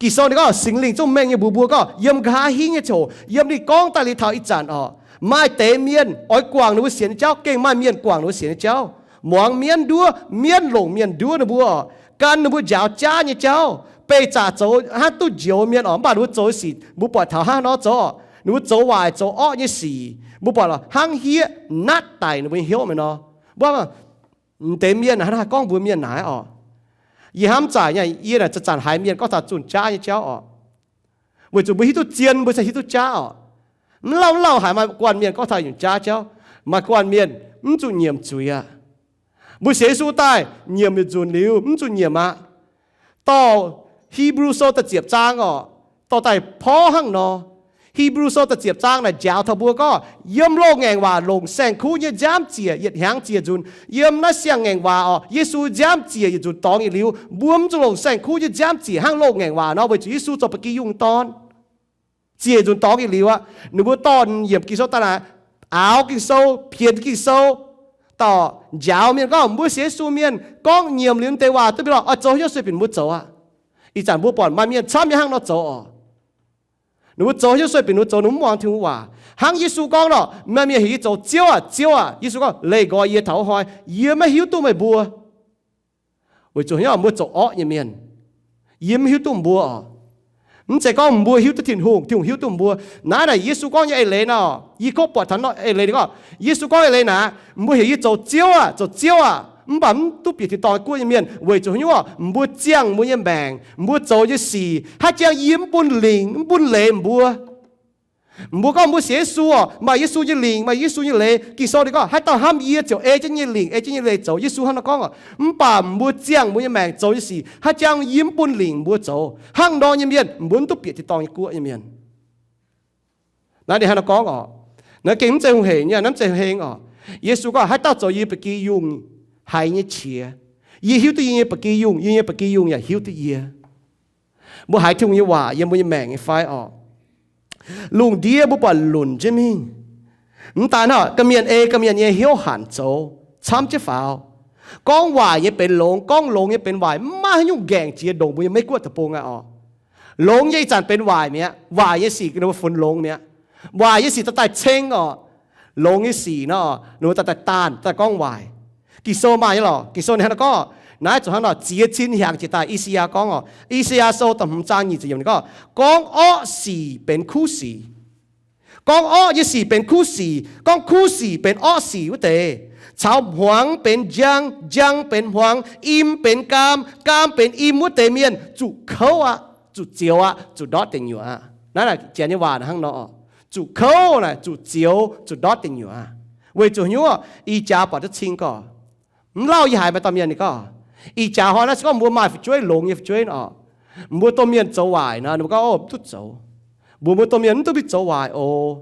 Ging-Sou ninh gorngv Singx Lingh zungv mengh nyei mbuox mbuo gorngv yiem nqa'haav hingv nyei ziangh hoc, yiem ninh gorngv daaih liuz taux ih zanc oc, maaih deix mienh oix guangc ninh mbuo sienx nyei jauv, gengh maaih mienh guangc ninh mbuo sienx nyei jauv, muangx mienv nduov, mienv longc mienh nduov ninh mbuo oc, gan ninh mbuo njaaux jaav nyei jauv, beih zaqc zoux hnangv duqv njoux mienh oc. Mv baac ninh mbuo zoux sic mbuo buatc taux hnangv nor zoux oc. Ninh mbuo zoux waaic zoux orqv nyei sic, mbuo buatc hnangv hieqv natv daic ninh mbuo nyei hnyouv mi'aqv nor. Mbuo m'deix mienh hnangv naaiv gorngv mbuox mienh naaiv oc. Yie hnamv zaaic nyei, yie naaic zanc-zanc haiz mienh gorngv taux zunh jaav nyei jauv oc. Weic zuqc mbuo hiuv duqv zien, mbuo se hiuv duqv jaav oc. Mv lauh mv lauh haiz maaih guanh mienh gorngv taux nyungc jaav jauv. Maaih guanh mienh mv zuqc nyiemc zuiz aqv. Mbuo sienx Yesu daaih nyiemc yietc nzunc liuz mv zuqc nyiemc aqv. Dorh Hipv^lu Sou da'ziepc zaang orqc, dorh daaih porv hnangv nor. Hipv^lu Sou da'ziepc zaang naaic njaaux taux mbuo gorngv, yiem loz-ngaengc waac longc saeng-kuv nyei nziaamv ziec yietc hnyangx ziec nzunc. Yiem naaiv siang-ngaengc waac orqc, Yesu nziaamv ziec yietc nzunc dorngx yietc liuz, mbuo mv zuqc longc saeng-kuv nyei nziaamv ziec hnangv loz-ngaengc waac nor, weic zuqc Yesu zoux ba'gi yungh dorn. Ziec nzunc dorngx yietc liuz aqv, ninh mbuo dorh yiemc Ging-Sou daaih naaic, aaux Ging-Sou, pienx Ging-Sou, dorh njaaux mienh gorngv, mbuo sienx Yesu mienh gorngv nyiemc liuz deix waac duqv mingh lorh, oix zoux haaix nyungc sueih binc mbuo zoux aqv. Ih zanc mbuo buatc maaih mienh camv nyei hnangv nor zoux orqc. Ninh mbuo zoux haaix nyungc sueih binc ninh mbuo zoux, ninh mbuo mv muangx Tin-Hungh waac. Hnangv Yesu gorngv nor, maaih mienh heuc yie zoux, Ziouv aah, Ziouv aah. Yesu gorngv, leih nqoi yie taux wuov hnoi, yie maiv hiuv duqv meih mbuo. Weic zuqc haaix nyungc, mbuo zoux orqv nyei mienh. Yie mv hiuv duqv mbuo orqc. Mv zeiz gorngv mbuo hiuv duqv Tin-Hungh, Tin-Hungh hiuv duqv mbuo. Naaiv naaic Yesu gorngv nyei eix leiz nor, Yiutai buatc taux eix leiz ninh gorngv, Yesu gorngv eix leiz naaic, mbuo heuc yie zoux Ziouv aah, zoux Ziouv aah, mv baac mv duqv bieqc tin-dorngh guoqv nyei mienh, weic zuqc haaix nyungc, mbuo ziangh mbuo nyei maengc, mbuo zoux nyei sic, haaix jangx yie mv bun lingc, mv bun leiz mbuo. Mbuo gorngv mbuo sienx Yesu orqc, maaih Yesu nyei lingc, maaih Yesu nyei leiz. Ging-Sou ninh gorngv, haaix dauh hnamv yie ziouc ei jienv nyei lingc, ei jienv nyei leiz zoux. Yesu hnangv nor gorngv orqc. Mv baac mbuo ziangh mbuo nyei maengc zoux nyei sic, haaix jangx yie mv bun lingc mbuo zoux. Hnangv nor nyei mienh, mbuo mv duqv bieqc tin-dorngh nyei guoqv nyei mienh. Naaiv ninh hnangv nor gorngv orqc. Naaiv gengh mv zeiz hungh heic nyei, naaiv mv zeiz heng orqc. Yesu gorngv, haaix dauh zoux yie ba'gi yungh haiz nyei qiex, yie hiuv duqv yie nyei ba'gi yungh, yie nyei ba'gi yungh yaac hiuv duqv yie. Mbuo haiz Tin-Hungh nyei waac yiem mbuo nyei maengc nyei fai orqc? Lungh ndiev mbuo buatc lunc jienv mingh. Mv daaih hnangv ga'mienh ei ga'mienh nyei hnyouv hanc zoux camv jienv faaux. Gorngv waaic nyei benx longx, gorngv longx nyei benx waaic, mv maaih haaix nyungc nqaengc jiex ndongc mbuo nyei Meiv Guoqv deic-bung aqv orqc. Longx nyei ih zanc benx waaic mi'aqv, waaic nyei sic ninh mbuo funx longx mi'aqv. Waaic nyei sic daaih daaih ceng orqc. Longx nyei sic nor, ninh mbuo daaih daaih daanh, daaih gorngv waaic. Ging-Sou maaih nyei lorqc. Ging-Sou ninh hnangv nor gorngv, naaiv zuqc hnangv nor ziex cin hnyangx jiex daaih I^saa^yaa gorngv orqc. I^saa^yaa Sou da'hmz zaang nyic ziepc yiemc ninh gorngv, gorngv orqv sic benx kuv sic. Gorngv orqv nyei sic benx kuv sic, gorngv kuv sic benx orqv sic wuov deix, caux hmuangx benx njang, njang benx hmuangx, im benx gaam, gaam benx im wuov deix mienh zuqc kouv aqv, zuqc zioux aqv, zuqc ndortv deic nyuoqc aqv. Naaiv naaic janx nyei waac hnangv nor orqc. Zuqc kouv naaic, zuqc zioux, zuqc ndortv deic nyuoqc aqv. Weic zuqc haaix nyungc? Ih jaax buatc duqv cing gorx. Mv lauh yie haiz maaih dauh mienh ninh gorngv, ih jaax hnoi naaiv se gorngv mbuo maaih fu'jueiv, longx nyei fu'jueiv orqc. Mbuo domh mienh zoux waaic nor, ninh mbuo gorngv, o, mv duqv zoux. Mbuox mbuo domh mienh mv duqv mingh zoux waaic oc.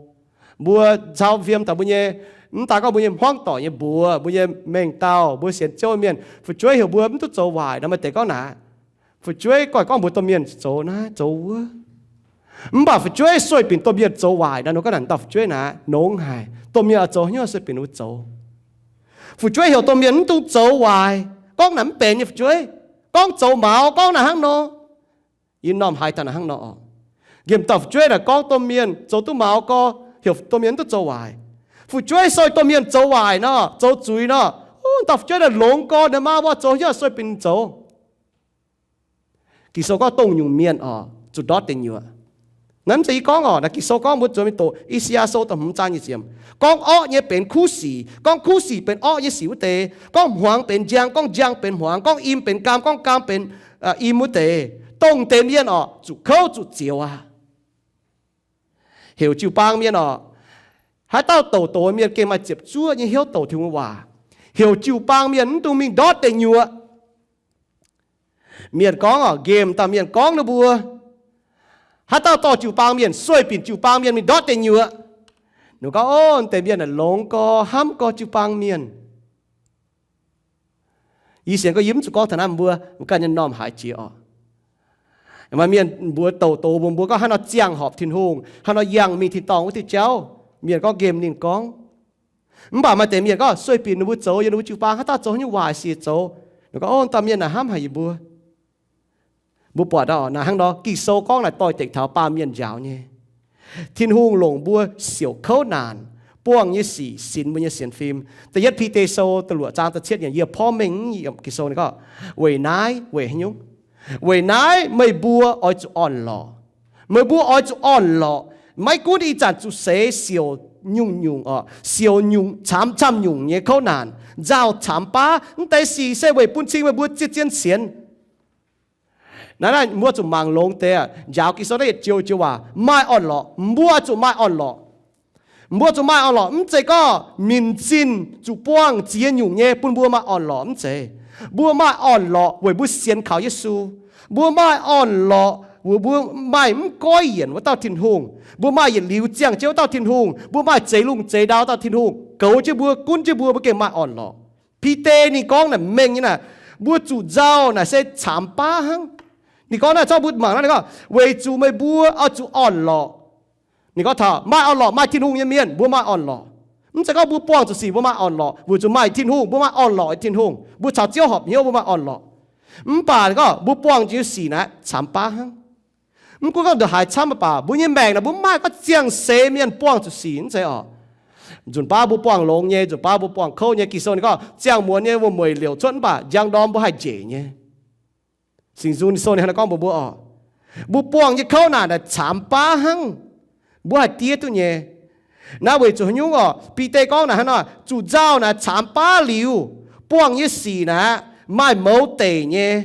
Mbuo cau fiem taux mbuo nyei, mv daaih gorngv mbuo nyei hmuangv doic nyei mbuox, mbuo nyei mengh dauh, mbuo sienx Ziouv mienh, fu'jueiv heuc mbuo mv duqv zoux waaic nor, maaih deix gorngv naaic, fu'jueiv goiv gorngv mbuox domh mienh zoux naaiv zoux wuov. Mv baac fu'jueiv sueih binc domh mienh zoux waaic nor, ninh gorngv naaic dauh fu'jueiv naaic nongx haic, domh mienh oix zoux haaix nyungc sueih binc ninh mbuo zoux. Fu'jueiv heuc domh mienh mv dungx zoux waaic, gorngv naaic mv benx nyei fu'jueiv, gorngv zoux maux, gorngv naaic hnangv nor. Yie normh haiz taux naaic hnangv nor oc. Nqemh dauh fu'jueiv naaic gorngv domh mienh zoux duqv maux gorx, heuc domh mienh mv duqv zoux waaic. Fu'jueiv sueih domh mienh zoux waaic nor, zoux zuiz nor, o, dauh fu'jueiv naaic longx gorx, naaiv maa mbuo zoux haaix nyungc sueih binc zoux. Ging-Sou gorngv dongh nyungc mienh oc, zuqc ndortv deic nyuoqc. Naaiv mv zeiz yie gorngv oc, naaiv Ging-Sou gorngv, mbuo zueiz mingh doqc I^saa^yaa Sou da'hmz zaang nyic ziepc yiemc. Gorngv orqv nyei benx kuv sic, gorngv kuv sic benx orqv nyei sic wuov deix, gorngv hmuangx benx njang, gorngv njang benx hmuangx, gorngv im benx gaam, gorngv gaam benx, aa, im wuov deix, dongh deix mienh oc, zuqc kouv zuqc zioux aqv. Heuc jiu-baang mienh oc, haaix dauh douc douc mienh gengh maaih ziepc zuoqv nyei hnyouv douc Tin-Hungh waac. Heuc jiu-baang mienh mv dungx mingh ndortv deic nyuoqc. Mienh gorngv oc, nqemh dauh mienh gorngv ninh mbuo, haaix dauh dorh jiu-baang mienh, sueih binc jiu-baang mienh mingh ndortv deic nyuoqc. Ninh gorngv, o, deix mienh naaic longx gorx, hnamv gorx jiu-baang mienh. Yie sienx gorngv yie mv zuqc gorngv taux naaiv mbuo, mv ganh nyei normh haiz jiex oc. Maaih mienh mbuox douc douc mbuo, mbuo gorngv haaix nor ziangh horpc Tin-Hungh, haaix nor yangh mingh tin-dorngh wuov diuh jauv, mienh gorngv nqemh ninh gorngv. Mv baac maaih deix mienh gorngv sueih binc ninh mbuo zoux, yie ninh mbuo jiu-baang haaix dauh zoux haaix nyungc waaic sic zoux. Ninh gorngv, o, dauh mienh naaic hnamv haic yie mbuo. Mbuo buatc oc, naaic hnangv nor Ging-Sou gorngv naaic doix-dekc taux baamh mienh njaaux nyei. Tin-Hungh longc mbuo siouc kouv naanc, buangh nyei sic sinx mbuo nyei sienx fim. Da'yietv Bide Sou da'luoqc zaang da'cietv yiemc, yie porv mengh yiemc Ging-Sou ninh gorngv, weic naaiv, weic haaix nyungc? Weic naaiv meih mbuo oix zuqc orn-lorqc. Meih mbuo oix zuqc orn-lorqc. Maiv gunv ih zanc zuqc seix siouc nyungc-nyungc oc, siouc nyungc camv-camv nyungc nyei kouv naanc, nzauh camv baav, mv deix sic se weic bun cing meih mbuo zien-zien sienx. Naaiv, naaiv mbuo zuqc mangc longx deix aqv. Njaaux Ging-Sou naaiv yietc joux joux waac, maaih orn-lorqc. Mbuo zuqc maaih orn-lorqc. Mbuo zuqc maaih orn-lorqc, mv zeiz gorngv minc zinh zuqc buangh ziex nyungc nyei bun mbuo maaih orn-lorqc, mv zeiz. Mbuo maaih orn-lorqc weic mbuo sienx kaux Yesu. Mbuo maaih orn-lorqc weic mbuo maaih mv goiv yienc wuov dauh Tin-Hungh. Mbuo maaih yietc liuz ziangh jienv wuov dauh Tin-Hungh. Mbuo maaih zeix lungh zeix ndau dauh Tin-Hungh goux jienv mbuo, gunv jienv mbuo, mbuo gengh maaih orn-lorqc. Bide ninh gorngv naaic mengh nyei naaic, mbuo zuqc nzauh naaic se caamx baav hnangv. Ninh gorngv naaiv zorqv mbuo mangc naaiv, ninh gorngv, weic zuqc meih mbuo oix zuqc orn-lorqc. Ninh gorngv taux maaih orn-lorqc, maaih Tin-Hungh nyei mienh, mbuo maaih orn-lorqc. Mv zeiz gorngv mbuo buangh zuqc sic mbuo maaih orn-lorqc, weic zuqc maaih Tin-Hungh mbuo maaih orn-lorqc. Tin-Hungh, mbuo caux Ziouv horpc hnyouv mbuo maaih orn-lorqc. Mv baac ninh gorngv mbuo buangh nyei sic naaic caamx baav hnangv. Mv gunv gorngv ndongc haaix camv mv baac mbuo nyei maengc naaic mbuo mv maaih gorngv ziangh seix mienh buangh zuqc sic, mv zeiz orqc. Nzunc baav mbuo buangh longx nyei, nzunc baav mbuo buangh kouv nyei. Ging-Sou ninh gorngv ziangh muonz nyei wuom-mueic liouc cuotv mv baac njang ndorm mbuo haih njiec nyei. Singx Nzung ninh sou ninh hnangv naaiv gorngv mbuox mbuo orqc, mbuo buangh nyei kouv naaic, naaic caamx baav hnangv. Mbuo haih diev duqv nyei. Naaiv weic zuqc haaix nyungc orqc? Bide gorngv naaic hnangv nor, zuqc nzauh naaic caamx baav liuz, buangh nyei sic naaic maaih mouz deic nyei.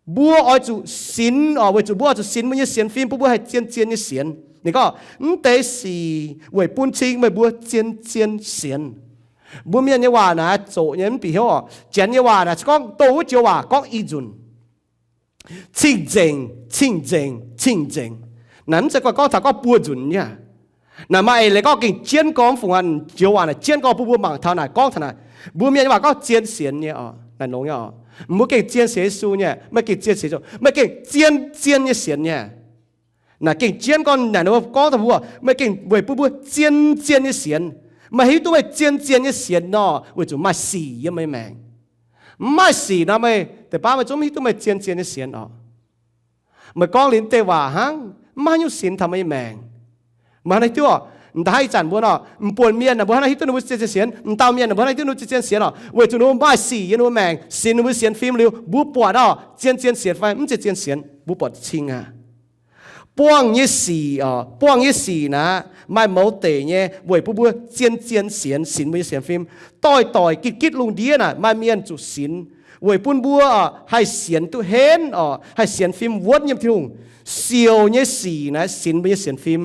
Mbuo oix zuqc sinx orqc, weic zuqc mbuo oix zuqc sinx mbuo nyei sienx fim, bun mbuo haih zien-zien nyei sienx. Ninh gorngv, mv deix sic weic bun cing meih mbuo zien-zien sienx. Mbuo mienh nyei waac naaic zoqc nyei mv bieqc hnyouv orqc. Janx nyei waac naaic se gorngv dongh wuov joux waac gorngv i nzunc. Cing-nzengc, cing-nzengc, cing-nzengc. Naaic mv zeiz gorngv taux gorngv buo nzunc nyei. Naaic maaih eix leiz gorngv gengh jienv gorngv fungc aqv, joux waac naaic jienv gorngv bun mbuo mangc taux naaic gorngv taux naaic. Mbuo mienh nyei waac gorngv zien sienx nyei orqc, naaic longx nyei orqc. Mbuo gengh zien sienx Yesu nyei, meih gengh zien sienx, meih gengh zien-zien nyei sienx nyei. Naaic gengh jienv gorngv naaic ninh mbuo gorngv taux mbuo, meih gengh weic bun mbuo zien-zien nyei sienx. Meih hiuv duqv meih zien-zien nyei sienx nor, weic zuqc maaih sic yiem meih maengc. Mv maaih sic nor, meih deix baav meih zungv mv hiuv duqv meih zien-zien nyei sienx orqc. Meih gorngv liuz deix waac hnangv, mv maaih haaix nyungc sinx taux meih nyei maengc. Meih hnangv hiuv duqv orqc, m'daaih ih zanc mbuo nor, m'buonc mienh naaic mbuo hnangv hiuv duqv ninh mbuo zien-zien sienx, m'dau mienh naaic mbuo hnangv hiuv duqv ninh mbuo zien-zien sienx orqc, weic zuqc ninh mbuo maaih sic yiem ninh mbuo maengc, sinx ninh mbuo sienx fim liuz, mbuo buatc orqc, zien-zien sienx, mv zeiz zien-zien sienx, mbuo buatc cing aqv. Buangh nyei sic orqc, buangh nyei sic naaic maaih mouz deic nyei weic bun mbuo zien-zien sienx, sinx mbuo nyei sienx fim. Doix-doix gitv-gitv lungh ndiev naaic maaih mienh zuqc sinx, weic bun mbuo orqc haih sienx duqv henv orqc, haih sienx fim wuonv yiem Tin-Hungh. Siouc nyei sic naaic sinx mbuo nyei sienx fim.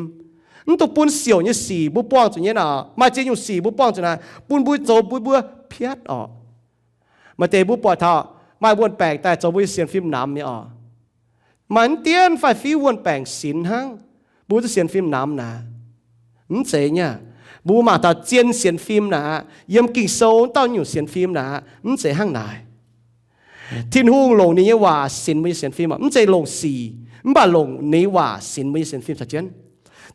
Mv dungx bun siouc nyei sic mbuo buangh zuqc nyei naaic, maaih ziex nyungc sic mbuo buangh zuqc naaic bun mbuo zoux bun mbuo piatv orqc. Maaih deix mbuo buatc taux maaih wuon-baengc daaih zoux mbuo nyei sienx fim namx nyei orqc. Maaih mv dienv fai fiuv wuon-baengc sinx hnangv, mbuo duqv sienx fim namx naaic. Mv zeiz nyei. Mbuo mangc taux zien sienx fim naaic, yiem Ging-Sou dauh nyungc sienx fim naaic, mv zeiz hnangv naaic. Tin-Hungh longc ninh nyei waac sinx mbuo nyei sienx fim, mv zeiz longc sic, mv baac longc ninh nyei waac sinx mbuo nyei sienx fim caux jienv.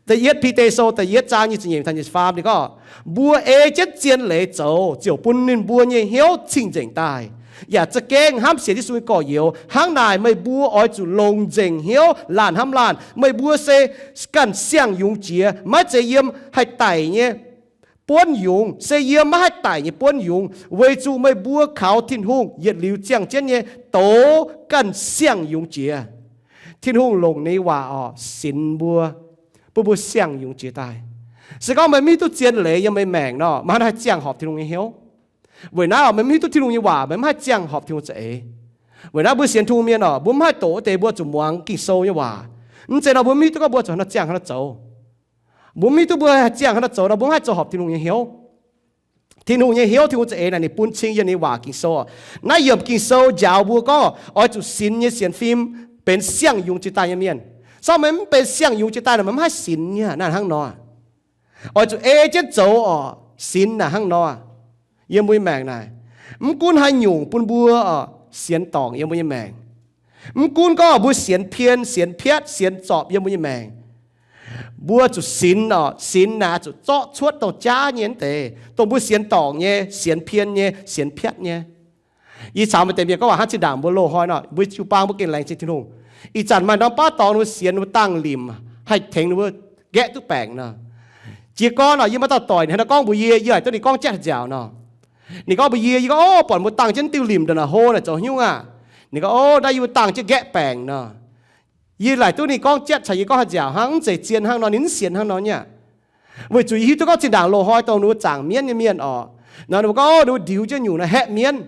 Da'yietv Bide Sou da'yietv zaang nyic ziepc nyeic taux nyic ziepc faam ninh gorngv, mbuo ei jienv zien leiz zoux ziouc bun ninh mbuo nyei hnyouv cing-nzengc daaih, yaac za'gengh hnamv sienx Yesu nyei gorx-youz. Hnangv naaic meih mbuo oix zuqc longc nzengc hnyouv laanh hnamv laanh. Meih mbuo se ganh siang-yungz jiex, maiv zeiz yiem haih daic nyei buonv yungz, se yiem maiv haih daic nyei buonv yungz, weic zuqc meih mbuo kaux Tin-Hungh yietc liuz ziangh jienv nyei douz ganh siang-yungz jiex. Tin-Hungh longc ninh waac orqc sinx mbuo, bun mbuo siang-yungz jiex daaih. Se gorngv meih mv hiuv duqv zien leiz yiem meih maengc nor, meih hnangv haih ziangh horpc Tin-Hungh nyei hnyouv. Weic naaiv meih mv hiuv duqv Tin-Hungh nyei waac, meih mv haih ziangh horpc Tin-Hungh za'eix. Weic naaiv mbuo sienx Tin-Hungh mienh orqc, mbuo mv haih doqc wuov deix mbuo zuqc muangx Ging-Sou nyei waac. Mv zeiz nor mbuo mv hiuv duqv gorngv mbuo zuqc haaix nor ziangh haaix nor zoux. Mbuo mv hiuv duqv mbuo haih ziangh haaix nor zoux nor, mbuo mv haih zoux horpc Tin-Hungh nyei hnyouv. Tin-Hungh nyei hnyouv, Tin-Hungh za'eix naaic ninh bun cing yiem ninh waac Ging-Sou. Naaiv yiemc Ging-Sou njaaux mbuo gorngv oix zuqc sinx nyei sienx fim benx siang-yungz jiex daaih nyei mienh. Se gorngv meih mv benx siang-yungz jiex daaih nor, meih mv haih sinx nyei. Naaiv hnangv nor, oix zuqc ei jienv zoux orqc, sinx naaic hnangv nor. Yiem mbuo nyei maengc naaic, mv gunv haaix nyungc bun mbuo orqc sienx dorngc yiem mbuo nyei maengc. Mv gunv gorngv mbuo sienx pien, sienx piatv, sienx zorpc yiem mbuo nyei maengc, mbuo zuqc sinx orqc. Sinx naaic zuqc zorqv cuotv dongh jaav nyei deix, dongh mbuo sienx dorngc nyei, sienx pien nyei, sienx piatv nyei. Yie caux maaih deix mienh gorngv waac hnangv zinh ndaangc mbuo loz-hnoi nor, mbuo jiu-baang mbuo gengh laengz zingh Tin-Hungh. Ih zanc maaih norm baav dorngx ninh mbuo sienx, ninh mbuo dangh limc haih tengx ninh mbuo gaeqv duqv baengc nor. Jiez gorn nor, yie maaih dauh doic ninh hnangv naaiv gorngv mbuox yie, yie laaic duqv ninh gorngv jatv haaix nziaauc nor. Ninh gorngv mbuox yie, yie gorngv, Ov, buatc mbuo dangh jienv diuh limc ndongc naaic hlo naaic zoux haaix nyungc aqv? Ninh gorngv, Ov, naaiv yie mbuo dangh jienv gaeqv baengc nor. Yie laaic duqv ninh gorngv jatv caux yie gorngv haaix nziaauc hnangv, mv zeiz zien hnangv nor, ninh mv sienx hnangv nor nyei aqv. Weic zuqc yie hiuv duqv gorngv zinh ndaangc loz-hnoi dongh ninh mbuo zaangc mienv nyei mienh orqc, nor ninh mbuo gorngv, Ov, ninh mbuo ndiux jienv nyungc naaiv haeqv mienv.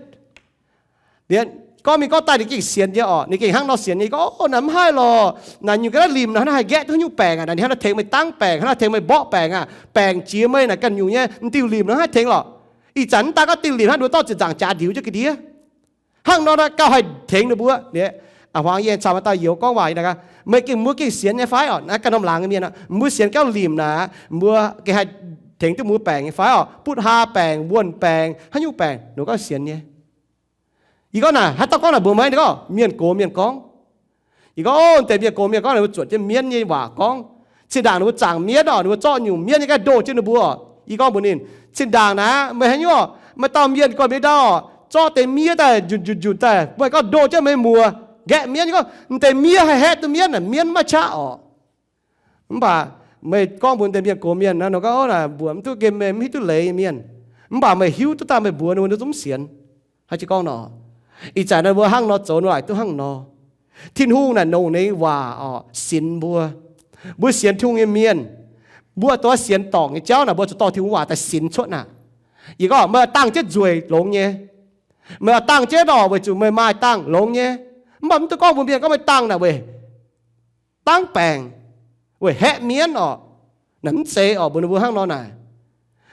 Gorngv mingh gorngv daaih ninh gengh sienx nyei orqc, ninh gengh hnangv nor sienx nyei. Yie gorngv, Ov, naaiv mv haih lorqc. Naaic nyungc ga'naaiv limc naaic hnangv naaiv haih gaeqv duqv haaix nyungc baengc aqv? Naaic ninh hnangv naaiv tengx meih dangv baengc, hnangv naaiv tengx meih mborqv baengc aqv. Baengc jiex meih naaic ganh nyungc nyei, m'diuh limc naaic hnangv naaiv tengx lorqc. Ih zanc mv daaih gorngv diuh limc hnangv, ninh mbuo dorh ziepc nzaangc jaax ndiux jienv ga'ndiev. Hnangv nor naaiv gauh haih tengx ninh mbuo. Liuz, A'hmuangx yie caux maaih dauh youz gorngv waac, meih gengh, mbuo gengh sienx nyei fai orqc? Naaiv ganh norm laangz nyei mienh aqv. Mbuo sienx gauh limc naaic, mbuo gengh haih tengx duqv mbuo baengc nyei fai orqc? Butv haa baengc, wuonh baengc, haaix nyungc baengc, ninh mbuo gorngv sienx nyei. Yie gorngv naaic, haaix dauh gorngv naaic mbuox meih? Ninh gorngv, mienh gox mienh gorngv. Yie gorngv, o, deix mienh gox mienh gorngv, ninh mbuo zuotc jienv mienv nyei waac gorngv. Zinh ndaangc ninh mbuo zaangc mienv orqc, ninh mbuo zorqv nyungc mienv nyei ga'naaiv ndoh jienv ninh mbuo orqc. Yie gorngv mbuox ninh, zinh ndaangc naaic meih haaix nyungc orqc, maaih dauh mienh gorngv meih ndau orqc, zorqv deix miev daaih njunc njunc njunc daaih, meih gorngv ndoh jienv meih muoz, nqaeqv mienv. Yie gorngv, m'deix miev haih haeqv duqv mienv naaic, mienv maiv qaqv orqc. Mv baac meih gorngv mbuox deix mienh gox mienh nor, ninh gorngv, o, naaic mbuoqc mv duqv, gengh meih mv hiuv duqv leiz nyei mienh. Mv baac meih hiuv duqv daaih meih mbuox ninh mbuo, ninh zungv mv sienx. Haaix jiex gorngv nor, ih zanc naaiv mbuo hnangv nor zoux, ninh mbuo laaic duqv hnangv nor. Tin-Hungh naaic longc ninh nyei waac orqc sinx mbuo. Mbuo sienx Tin-Hungh nyei mienh, mbuo duqv sienx dorngc nyei jauv naaic, mbuo zuqc dorh Tin-Hungh waac daaih sinx cuotv naaic. Yie gorngv, meih dangh jienv nzueic longx nyei. Meih dangh jienv orqc weic zuqc meih maaih dangh longx nyei. Mv baac mv duqv gorngv mbuox mienh gorngv meih dangh naaic weic dangv baengc, weic haeqv mienv orqc. Naaic mv zeiz orqc, mbuox ninh mbuo hnangv nor naaic.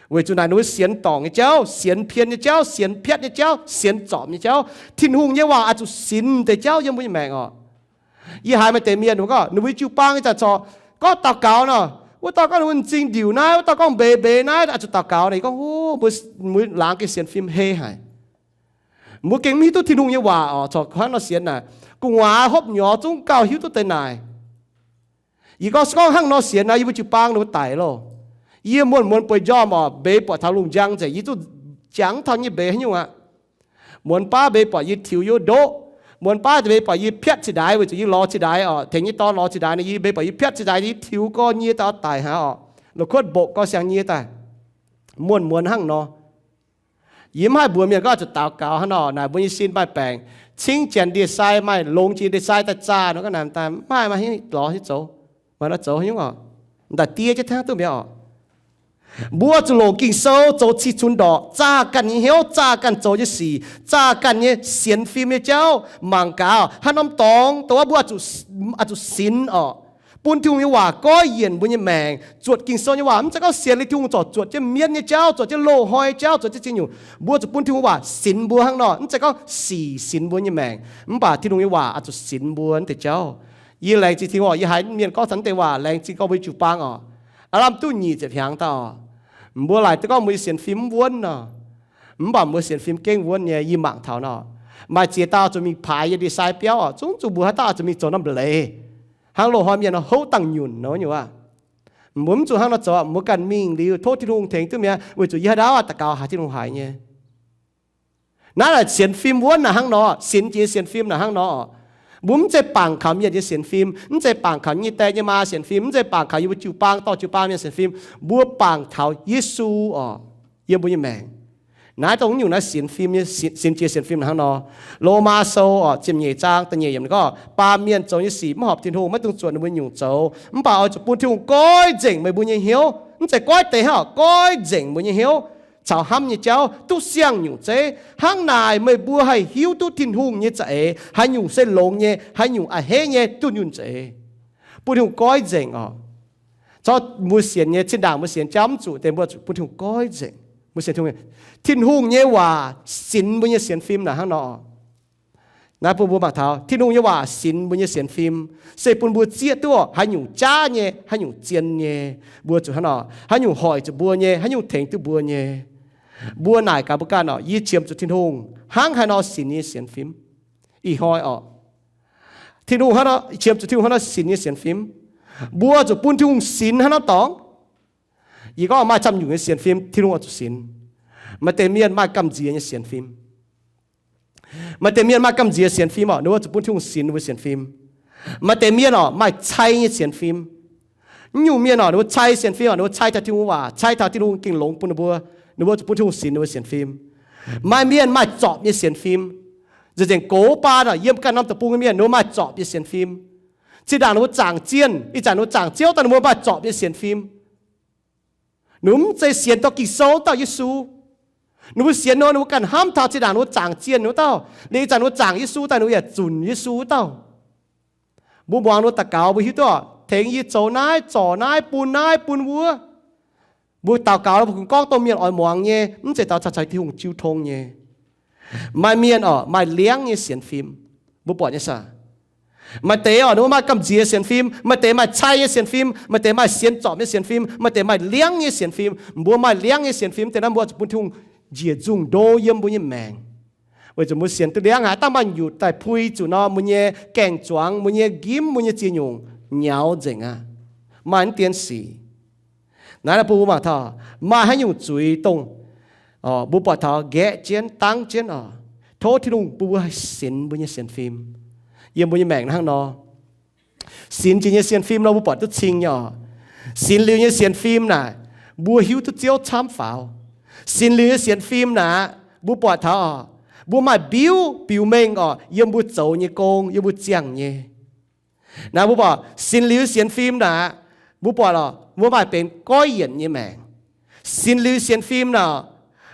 Weic zuqc naaic ninh mbuo sienx dorngc nyei jauv, sienx pien nyei jauv, sienx piatv nyei jauv, sienx zorpc nyei jauv. Tin-Hungh nyei waac oix zuqc sinx deix jauv yiem mbuo nyei maengc orqc. Yie haiz maaih deix mienh gorngv, ninh mbuo jiu-baang ih zanc corc gorngv daux gaux nor, wuov dauh gorngv ninh mbuo m'zing ndiuc naaiv, wuov dauh gorngv mbeix mbeix naaiv, oix zuqc daux gaux naaic. Yie gorngv, o, mbuo, mbuo laangz gengh sienx fim hei haic. Mbuo gengh mv hiuv duqv Tin-Hungh nyei waac orqc, corc hnangv nor sienx naaic. Gu'nguaaz hopv nyorx zungv gauh hiuv duqv deix naaic. Yie gorngv, se gorngv hnangv nor sienx naaic, yie mbuo jiu-baang ninh mbuo daic loh. Yie muonz-muonz bueix njormh orqc, mbeix buatc taux lungh njang nzengc, yie zungv jangx taux nyei mbeix haaix nyungc aqv. Muonz baav mbeix buatc yie tiux yiem ndoqv. Muonz baav mbeix buatc yie piatv cingx ndaix weic zuqc yie lorz cingx ndaix orqc, tengx nyei dorn lorz cingx ndaix nor, yie mbeix buatc yie piatv cingx ndaix, yie tiux gorx nyie daaih daic haic orqc, la'kuotv mbopv gorx siang nyie daaih. Muonz-muonz hnangv nor. Yie mv haih mbuox mienh gorngv zuqc daux gaux hnangv nor naaic, mbuo nyei sin maaih baengc, cingv janx ndie-sai, maaih longx jiex ndie-sai daaih zaah nor, ga'naaiv daaih mv haih, maaih haaix nyungc lorz hiuv zoux, maaih nor zoux haaix nyungc orqc. Daaih diev jienv hnangv duqv mi'aqv orqc. Mbuo zuqc longc Ging-Sou zoux cih cunx ndorqc, zaah ganh nyei hnyouv, zaah ganh zoux nyei sic, zaah ganh nyei sienx fim nyei jauv, mangc gaax haaix norm dorngx dongh wuov mbuo oix zuqc sinx orqc. Bun Tin-Hungh nyei waac goiv yienc mbuo nyei maengc. Zuotc Ging-Sou nyei waac mv zeiz gorngv sienx liuz Tin-Hungh corc zuotc jienv mienv nyei jauv, zuotc jienv loz-hnoi jauv, zuotc jienv zingh nyungc. Mbuo zuqc bun Tin-Hungh waac sinx mbuo hnangv nor, mv zeiz gorngv sic sinx mbuo nyei maengc, mv baac Tin-Hungh nyei waac oix zuqc sinx mbuo naaiv deix jauv. Yie laengz zingh Tin-Hungh orqc, yie haiz mienh gorngv taux naaiv deix waac, laengz zingh gorngv mbuo jiu-baang orqc, aav lamh duqv nyic ziepc hnyangx daaih orqc, mbuo laaic duqv gorngv mbuo nyei sienx fim mv wuonv nor. Mv baac mbuo sienx fim gengh wuonv nyei, yie mangc taux nor, maaih ziex dauh zuqc mingh paaix yiem ndie-sai biauv orqc, zungv zuqc mbuox haaix dauh zuqc mingh zoux norm mba'leix, hnangv loz-hnoi mienh houv dangh nyunc nor nyungc aqv. Mbuo mv zuqc hnangv nor zoux, mbuo ganh mingh liuz tov Tin-Hungh tengx duqv mi'aqv, weic zuqc yie haaix dauh daux gaux haiz Tin-Hungh haiz nyei. Naaiv naaic sienx fim wuonv naaic hnangv nor, sinx jiex sienx fim naaic hnangv nor. Mbuo mv zeiz bangc kaux mienh nyei sienx fim, mv zeiz bangc kaux nyei die nyei maa sienx fim, mv zeiz bangc kaux yie mbuo jiu-baang dorh jiu-baang mienh sienx fim. Mbuo bangc taux Yesu orqc, yiem mbuo nyei maengc. Naaiv dongh nyungc naaiv sienx fim nyei, sinx jiex sienx fim naaic hnangv nor. Lomaa Sou orqc, ziepc nyeic zaang da'nyeic yiemc gorngv, baamh mienh zoux nyei sic maiv horpc Tin-Hungh, maiv dungx zuotc ninh mbuo nyungc zoux. Mv baac oix zuqc bun Tin-Hungh goiv nzengc meih mbuo nyei hnyouv. Mv zeiz goiv deix hnangv, goiv nzengc mbuo nyei hnyouv caux hnamv nyei jauv duqv siang-nyungc zeiv. Hnangv naaic meih mbuo haih hiuv duqv Tin-Hungh nyei za'eix haaix nyungc se longx nyei, haaix nyungc a'hneiv nyei, dunh yunh za'eix. Bun Tin-Hungh goiv nzengc orqc. Corc mbuo sienx nyei, zinh ndaangc mbuo sienx jauv mv zuqc deix, mbuo zuqc bun Tin-Hungh goiv nzengc. Mbuo sienx Tin-Hungh, Tin-Hungh nyei waac sinx mbuo nyei sienx fim naaic hnangv nor. Naaiv bun mbuo mangc taux Tin-Hungh nyei waac sinx mbuo nyei sienx fim, se bun mbuo zieqv duqv haaix nyungc jaav nyei, haaix nyungc zien nyei, mbuo zuqc hnangv nor, haaix nyungc hoic zuqc mbuo nyei, haaix nyungc tengx duqv mbuo nyei. Mbuo naaic gaax mbuo ganh orqc, yie qiemx zuqc Tin-Hungh hnangv haaix nor sinx nyei sienx fim. Ih hnoi orqc, Tin-Hungh hnangv nor, qiemx zuqc Tin-Hungh hnangv nor sinx nyei sienx fim. Mbuo zuqc bun Tin-Hungh sinx hnangv nor dorngx. Yie gorngv maaih camv nyungc nyei sienx fim Tin-Hungh oix zuqc sinx. Maaih deix mienh maaih gamh nziex nyei sienx fim. Maaih deix mienh maaih gamh nziex sienx fim orqc, ninh mbuo zuqc bun Tin-Hungh sinx ninh mbuo sienx fim. Maaih deix mienh orqc, maaih cai nyei sienx fim. Mv nyungc mienh orqc, ninh mbuo cai sienx fim orqc, ninh mbuo cai taux Tin-Hungh waac, cai taux Tin-Hungh gengh longx bun ninh mbuo, ninh mbuo zuqc bun Tin-Hungh sinx ninh mbuo sienx fim. Maaih mienh maaih zorpc nyei sienx fim. Nzengc nzengc gox baan orqc, yiem ganh norm deic-bung nyei mienh ninh mbuo maaih zorpc nyei sienx fim. Zinh ndaangc ninh mbuo zaangc zienh, ih zanc ninh mbuo zaangc Ziouv daaih ninh mbuo maaih zorpc nyei sienx fim. Ninh mbuo mv zeiz sienx dorh Ging-Sou dauh Yesu. Ninh mbuo sienx nor, ninh mbuo ganh hnamv taux zinh ndaangc ninh mbuo zaangc zienh wuov dauh, liuz ih zanc ninh mbuo zaangc Yesu daaih ninh mbuo yaac zunc Yesu wuov dauh. Mbuo muangx ninh mbuo daux gaux mbuo hiuv duqv, tengx yie zoux naaiv, zorc naaiv, bun naaiv, bun wuov. Mbuo daux gaux mbuo kungx gorngv dongh mienh oix muangx nyei, mv zeiz daux caux Tin-Hungh jiu tong nyei. Maaih mienh orqc, maaih liangv nyei sienx fim. Mbuo buatc nyei saah? Maaih deix oc, ninh mbuo maaih gamh nziex sienx fim, maaih deix maaih cai nyei sienx fim, maaih deix maaih sienx zorpc nyei sienx fim, maaih deix maaih liangv nyei sienx fim. Mbuo maaih liangv nyei sienx fim, deix naaiv mbuo zuqc bun Tin-Hungh njiec nzungh ndo yiem mbuo nyei maengc. Weic zuqc mbuo sienx duqv liangv haic, dangh maaih nyutc daaih pui zuqc nor, mbuo nyei gaeng-zuangx, mbuo nyei njimv, mbuo nyei ziex nyungc nyaux nzengc aqv. Maaih mv dien sic. Naaiv bun mbuo mangc taux maaih haaix nyungc zuiz dongh mbuo buatc taux nqaeqv jienv, dangv jienv oc. Tov Tin-Hungh bun mbuo haih sinx mbuo nyei sienx fim yiem mbuo nyei maengc hnangv nor. Sinx jiex nyei sienx fim nor, mbuo buatc duqv cing nyei oc. Sinx liuz nyei sienx fim naaic, mbuo hiuv duqv Ziouv camv faaux. Sinx liuz nyei sienx fim naaic, mbuo buatc taux oc, mbuo maaih mbiuv biux mengh oc, yiem mbuo zoux nyei gong, yiem mbuo ziangh nyei. Naaiv mbuo buatc sinx liuz nyei sienx fim naaic, mbuo buatc oc, mbuo maaih benx goiv yienc nyei maengc. Sinx liuz nyei sienx fim naaic,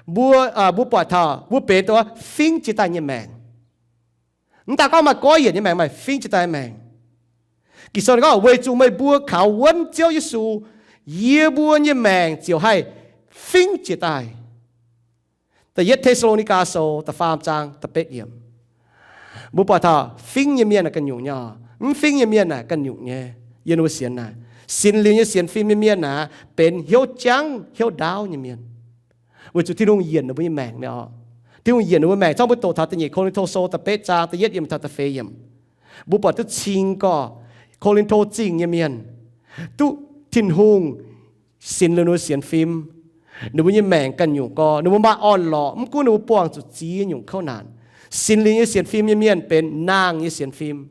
mbuo, mbuo buatc taux mbuo benx dongh fingv jiex daaih nyei maengc. Mv daaih gorngv maaih goiv yienc nyei maengc, maaih fingv jiex daaih nyei maengc. Ging-Sou ninh gorngv, weic zuqc meih mbuo kaux wuonv Ziouv Yesu, yie mbuo nyei maengc ziouc haih fingv jiex daaih. Da'yietv Te^saa^lo^ni^gaa Sou da'faam zaang da'betv yiemc. Mbuo buatc taux fingv nyei mienh naaic ganh nyungc nyei oc. Mv fingv nyei mienh naaic ganh nyungc nyei. Yiem ninh mbuo sienx naaic, sinx liuz nyei sienx fim nyei mienh naaic benx hnyouv jangv hnyouv ndaauv nyei mienh. Weic zuqc Tin-Hungh yienc ninh mbuo nyei maengc mi'aqv oc. Tin-Hungh yienc ninh mbuo maengc. Zorqv mbuo doqc taux da'nyeic Ko^lin^to Sou da'betv zaang da'yietv yiemc taux da'feix yiemc, mbuo buatc duqv cing gorx Ko^lin^to Zingh nyei mienh duqv Tin-Hungh sinx liuz ninh mbuo sienx fim, ninh mbuo nyei maengc ganh nyungc gorx, ninh mbuo maaih orn-lorqc, mv gunv ninh mbuo buangh zuqc ziex nyungc kouv naanc. Sinx liuz nyei sienx fim nyei mienh benx naang nyei sienx fim.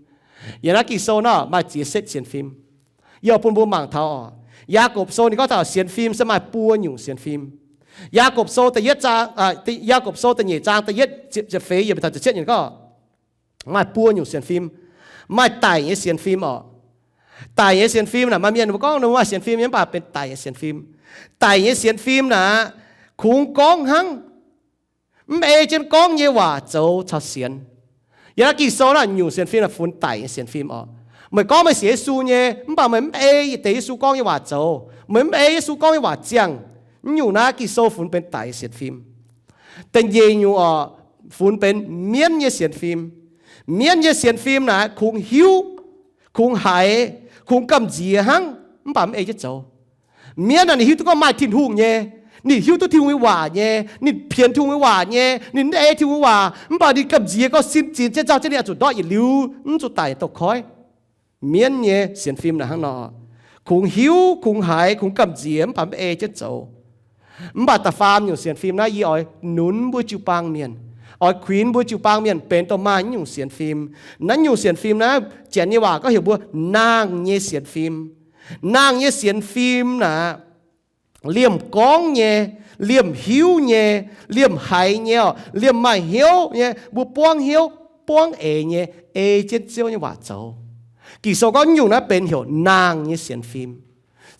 Yiem naaiv Ging-Sou nor maaih ziex setv sienx fim. Yie bun mbuo mangc taux oc, Yaagorpc Sou ninh gorngv taux sienx fim se maaih buo nyungc sienx fim. Yaagorpc Sou da'yietv zaang, Yaagorpc Sou da'nyeic zaang da'yietv ziepc feix yiemc taux ziepc cietv yiemc gorngv, maaih buo nyungc sienx fim. Maaih daic nyei sienx fim oc. Daic nyei sienx fim naaic, maaih mienh mbuo gorngv ninh mbuo maaih sienx fim nyei, mv baac benx daic nyei sienx fim. Daic nyei sienx fim naaic, kungx gorngv hnangv, mv ei jienv gorngv nyei waac zoux caux sienx. Yiem naaiv Ging-Sou naaiv nyungc sienx fim naaic funx daic nyei sienx fim oc. Meih gorngv meih sienx Yesu nyei, mv baac meih mv ei deix Yesu gorngv nyei waac zoux. Meih mv ei Yesu gorngv nyei waac ziangh. Mv nyungc naaiv Ging-Sou funx benx daic nyei sienx fim. Da'nyeic nyungc oc, funx benx mienv nyei sienx fim. Mienv nyei sienx fim naaic kungx hiuv, kungx haiz, kungx gamh nziex hnangv, mv baac mv ei jienv zoux. Mienv naaic ninh hiuv duqv gorngv maaih Tin-Hungh nyei, ninh hiuv duqv Tin-Hungh nyei waac nyei, ninh pienx Tin-Hungh nyei waac nyei, ninh mv ei Tin-Hungh nyei waac, mv baac ninh gamh nziex gorngv sin zinx jienv nzauh jienv ninh oix zuqc ndortv yietc liuz, mv zuqc daic douz-koiv. Mienv nyei sienx fim naaic hnangv nor, kungx hiuv, kungx haiz, kungx gamh nziex, mv baac mv ei jienv zoux. Mv baac da'faam nyungc sienx fim naaiv yie oix nunx mbuo jiu-baang mienh, oix kuinx mbuo jiu-baang mienh benx dongh maaih nyungc sienx fim. Naaiv nyungc sienx fim naaiv, Janx nyei waac gorngv heuc mbuo naang nyei sienx fim. Naang nyei sienx fim naaic, liemh gorngv nyei, liemh hiuv nyei, liemh haiz nyei oc, liemh maaih hnyouv nyei, mbuo buangv hnyouv, buangv eix nyei, ei jienv Ziouv nyei waac zoux. Ging-Sou gorngv nyungc naaiv benx heuc naang nyei sienx fim.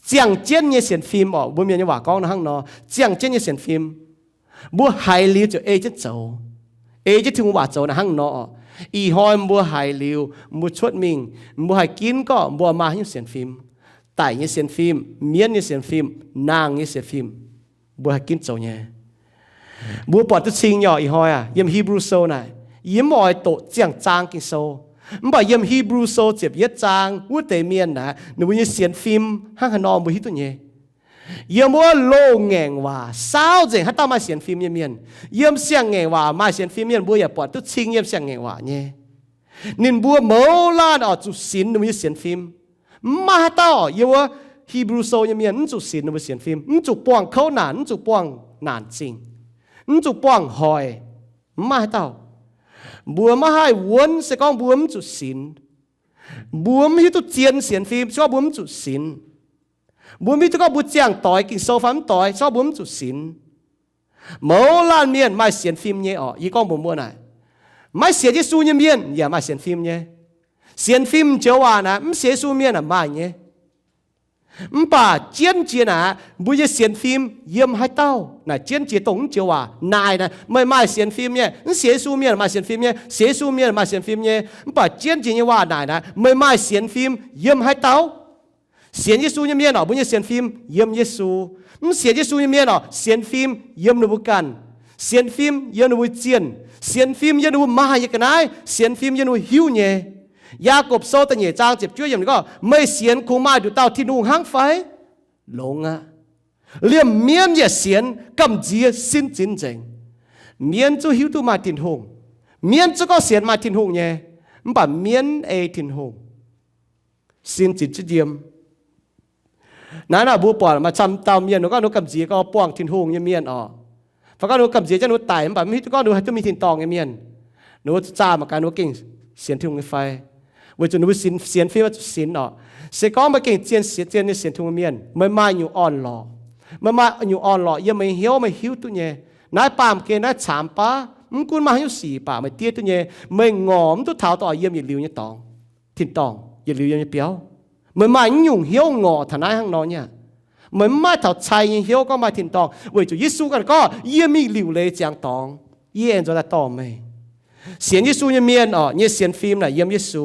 Ziangh jienv nyei sienx fim oc, mbuo mienh nyei waac gorngv naaiv hnangv nor, ziangh jienv nyei sienx fim. Mbuo haiz liuz ziouc ei jienv zoux, ei jienv Tin-Hungh waac zoux naaiv hnangv nor oc. Ih hnoi mbuo haiz liuz, mbuo cuotv mingh, mbuo haih ginv gorngv mbuo maaih nyungc sienx fim. Daic nyei sienx fim, mienv nyei sienx fim, naang nyei sienx fim, mbuo haih ginv zoux nyei. Mbuo buatc duqv cing nyei oc. Ih hnoi aac, yiem Hipv^lu Sou naaic, yie mv oix doqc ziangh zaang Ging-Sou, mv baac yiem Hipv^lu Sou ziepc yietv zaang wuov deix mienh naaic, ninh mbuo nyei sienx fim hnangv haaix nor mbuo hiuv duqv nyei. Yiem wuov loz-ngaengc waac saauv nzengc haaix dauh maaih sienx fim nyei mienh. Yiem siang-ngaengc waac maaih sienx fim mienh mbuo yaac buatc duqv cing yiem siang-ngaengc waac nyei. Ninh mbuo mouz laanh oix zuqc sinx ninh mbuo nyei sienx fim. Mv maaih haaix dauh yiem wuov Hipv^lu Sou nyei mienh mv zuqc sinx ninh mbuo sienx fim, mv zuqc buangh kouv naanc, mv zuqc buangh naanc zingh, mv zuqc buangh hoic. Mv maaih haaix dauh. Mbuo maiv haih wuonv se gorngv mbuo mv zuqc sinx. Mbuo mv hiuv duqv zien sienx fim se gorngv mbuo mv zuqc sinx. Mbuo mv hiuv duqv gorngv mbuo ziangh doix Ging-Sou fai mv doix se gorngv mbuo mv zuqc sinx. Mouz laanh mienh maaih sienx fim nyei oc. Yie gorngv mbuox mbuo naaic, maiv sienx Yesu nyei mienh yaac maaih sienx fim nyei. Sienx fim joux waac naaic, mv sienx Yesu mienh aeqv, maaih nyei. Mv baac jienv jiex naaic, mbuo nyei sienx fim yiem haaix dauh naaic, jienv jiex dongh mv joux waac naaic naaic, meih maaih sienx fim nyei. Mv sienx Yesu mienh maaih sienx fim nyei, sienx Yesu mienh maaih sienx fim nyei. Mv baac jienv jiex nyei waac naaic naaic, meih maaih sienx fim yiem haaix dauh? Sienx Yesu nyei mienh oc, mbuo nyei sienx fim yiem Yesu. Mv sienx Yesu nyei mienh oc, sienx fim yiem ninh mbuo ganh. Sienx fim yiem ninh mbuo zienh. Sienx fim yiem ninh mbuo maaih nyei ga'naaiv. Sienx fim yiem ninh mbuo hiuv nyei. Yaagorpc Sou da'nyeic zaang ziepc juov yiemc ninh gorngv, meih sienx kungx maaih nduqc dauh Tin-Hungh hnangv fai? Longx aqv. Liemh mienv yaac sienx, gamh nziex sin zinx nzengc. Mienv zungv hiuv duqv maaih Tin-Hungh. Mienv zungv gorngv sienx maaih Tin-Hungh nyei, mv baac mienv ei Tin-Hungh sin zinx zitv yiem. Naaiv nor mbuo buatc maaih camv dauh mienh, ninh gorngv ninh gamh nziex gorngv buangh Tin-Hungh nyei mienh oc. Fai gorngv ninh gamh nziex jienv ninh daic mv baac mv hiuv duqv gorngv ninh haih duqv mingh tin-dorngh nyei mienh. Ninh mbuo zaah mangc gaax ninh mbuo gengh sienx Tin-Hungh nyei fai? Weic zuqc ninh mbuo sienx, sienx fim zuqc sinx oc. Se gorngv meih gengh zien sienx, zien nyei sienx Tin-Hungh nyei mienh, meih maaih nyungc orn-lorqc. Meih maaih nyungc orn-lorqc yiem meih hnyouv, meih hiuv duqv nyei. Naaiv baamh gen naaiv caamx baav, mv gunv maaih haaix nyungc sic baac meih diev duqv nyei. Meih ngorc mv duqv taux dorh yiem yietc liuz nyei dorngx, tin-dorngh, yietc liuz yiem nyei biauv. Meih maaih naaiv nyungc hnyouv ngorc taux naaiv hnangv nor nyei aqv. Meih mv maaih taux cai nyei hnyouv gorngv maaih tin-dorngh, weic zuqc Yesu ganh gorngv, yie mingh liuc leiz ziangx dorngx, yie aengx nzuonx daaih dorh meih. Sienx Yesu nyei mienh oc, nyei sienx fim naaic yiem Yesu.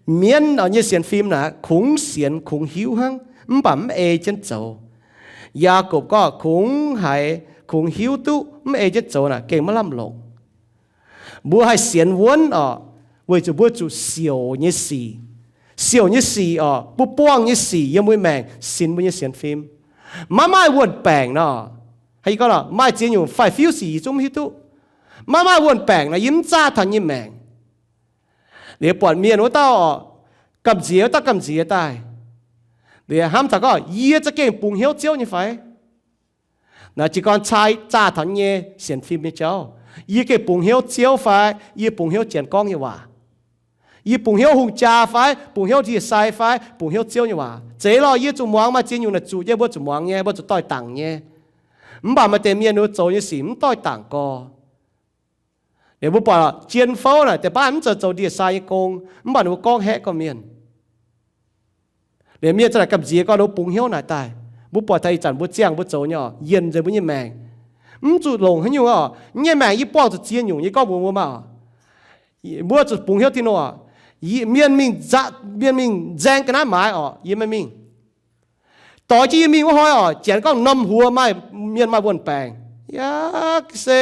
Mienv oc, nyei sienx fim naaic kungx sienx kungx hiuv hnangv, mv baac mv ei jienv zoux. Yaagorpc gorngv kungx haiz kungx hiuv duqv, mv ei jienv zoux naaic gengh maiv lamh longc. Mbuo haih sienx wuonv oc, weic zuqc mbuo zuqc siouc nyei sic. Siouc nyei sic oc, mbuo buangh nyei sic yiem mbuo maengc sinx mbuo nyei sienx fim. Maiv maaih wuon-baengc nor, maaih ziex nyungc faix-fiuv sic yie zungv mv hiuv duqv. Maiv maaih wuon-baengc nor yie mv zaah taux nyei maengc. Liuz buatc mienh wuov dauh oc, gamh nziex wuov dauh gamh nziex daaih, liuz hnamv taux gorngv, yie za'gengh bungx hnyouv Ziouv nyei fai? Naaiv jiez gorn cai zaah taux nyei sienx fim nyei jauv. Yie gengh bungx hnyouv Ziouv fai yie bungx hnyouv janx gorngv nyei waac? Yie bungx hnyouv hungh jaa fai bungx hnyouv ndie-sai fai bungx hnyouv Ziouv nyei waac? Zeiz lorqc, yie zuqc muangx, maaih ziex nyungc naaic zuqc nyei, mbuo zuqc muangx nyei, mbuo zuqc doix-dangc nyei. Mv baac maaih deix mienh ninh mbuo zoux nyei sic mv doix-dangc gorx. Liuz mbuo buatc jien fouv naaic deix baav mv zeiz zoux ndie-sai nyei gong, mv baac ninh mbuo gorngv haeqv gorqv-mienh. Liuz mienh za'naaic gamh nziex gorngv ninh mbuo bungx hnyouv naaic daaih. Mbuo buatc taux ih zanc mbuo ziangh mbuo zoux nyei oc, yienc nzengc mbuo nyei maengc. Mv zuqc longc haaix nyungc oc, nyei maengc yie buangh zuqc ziex nyungc, yie gorngv mbuox mbuo maah oc. Mbuo zuqc bungx hnyouv Tin-Hungh oc. Mienh mingh, mienh mingh nzaeng ga'naaiv maaiz oc, yie maiv mingh. Doix jienv yie mingh wuov hnoi oc, janx gorngv norm huox maaih, mienh maaih wuon-baengc. Yaac se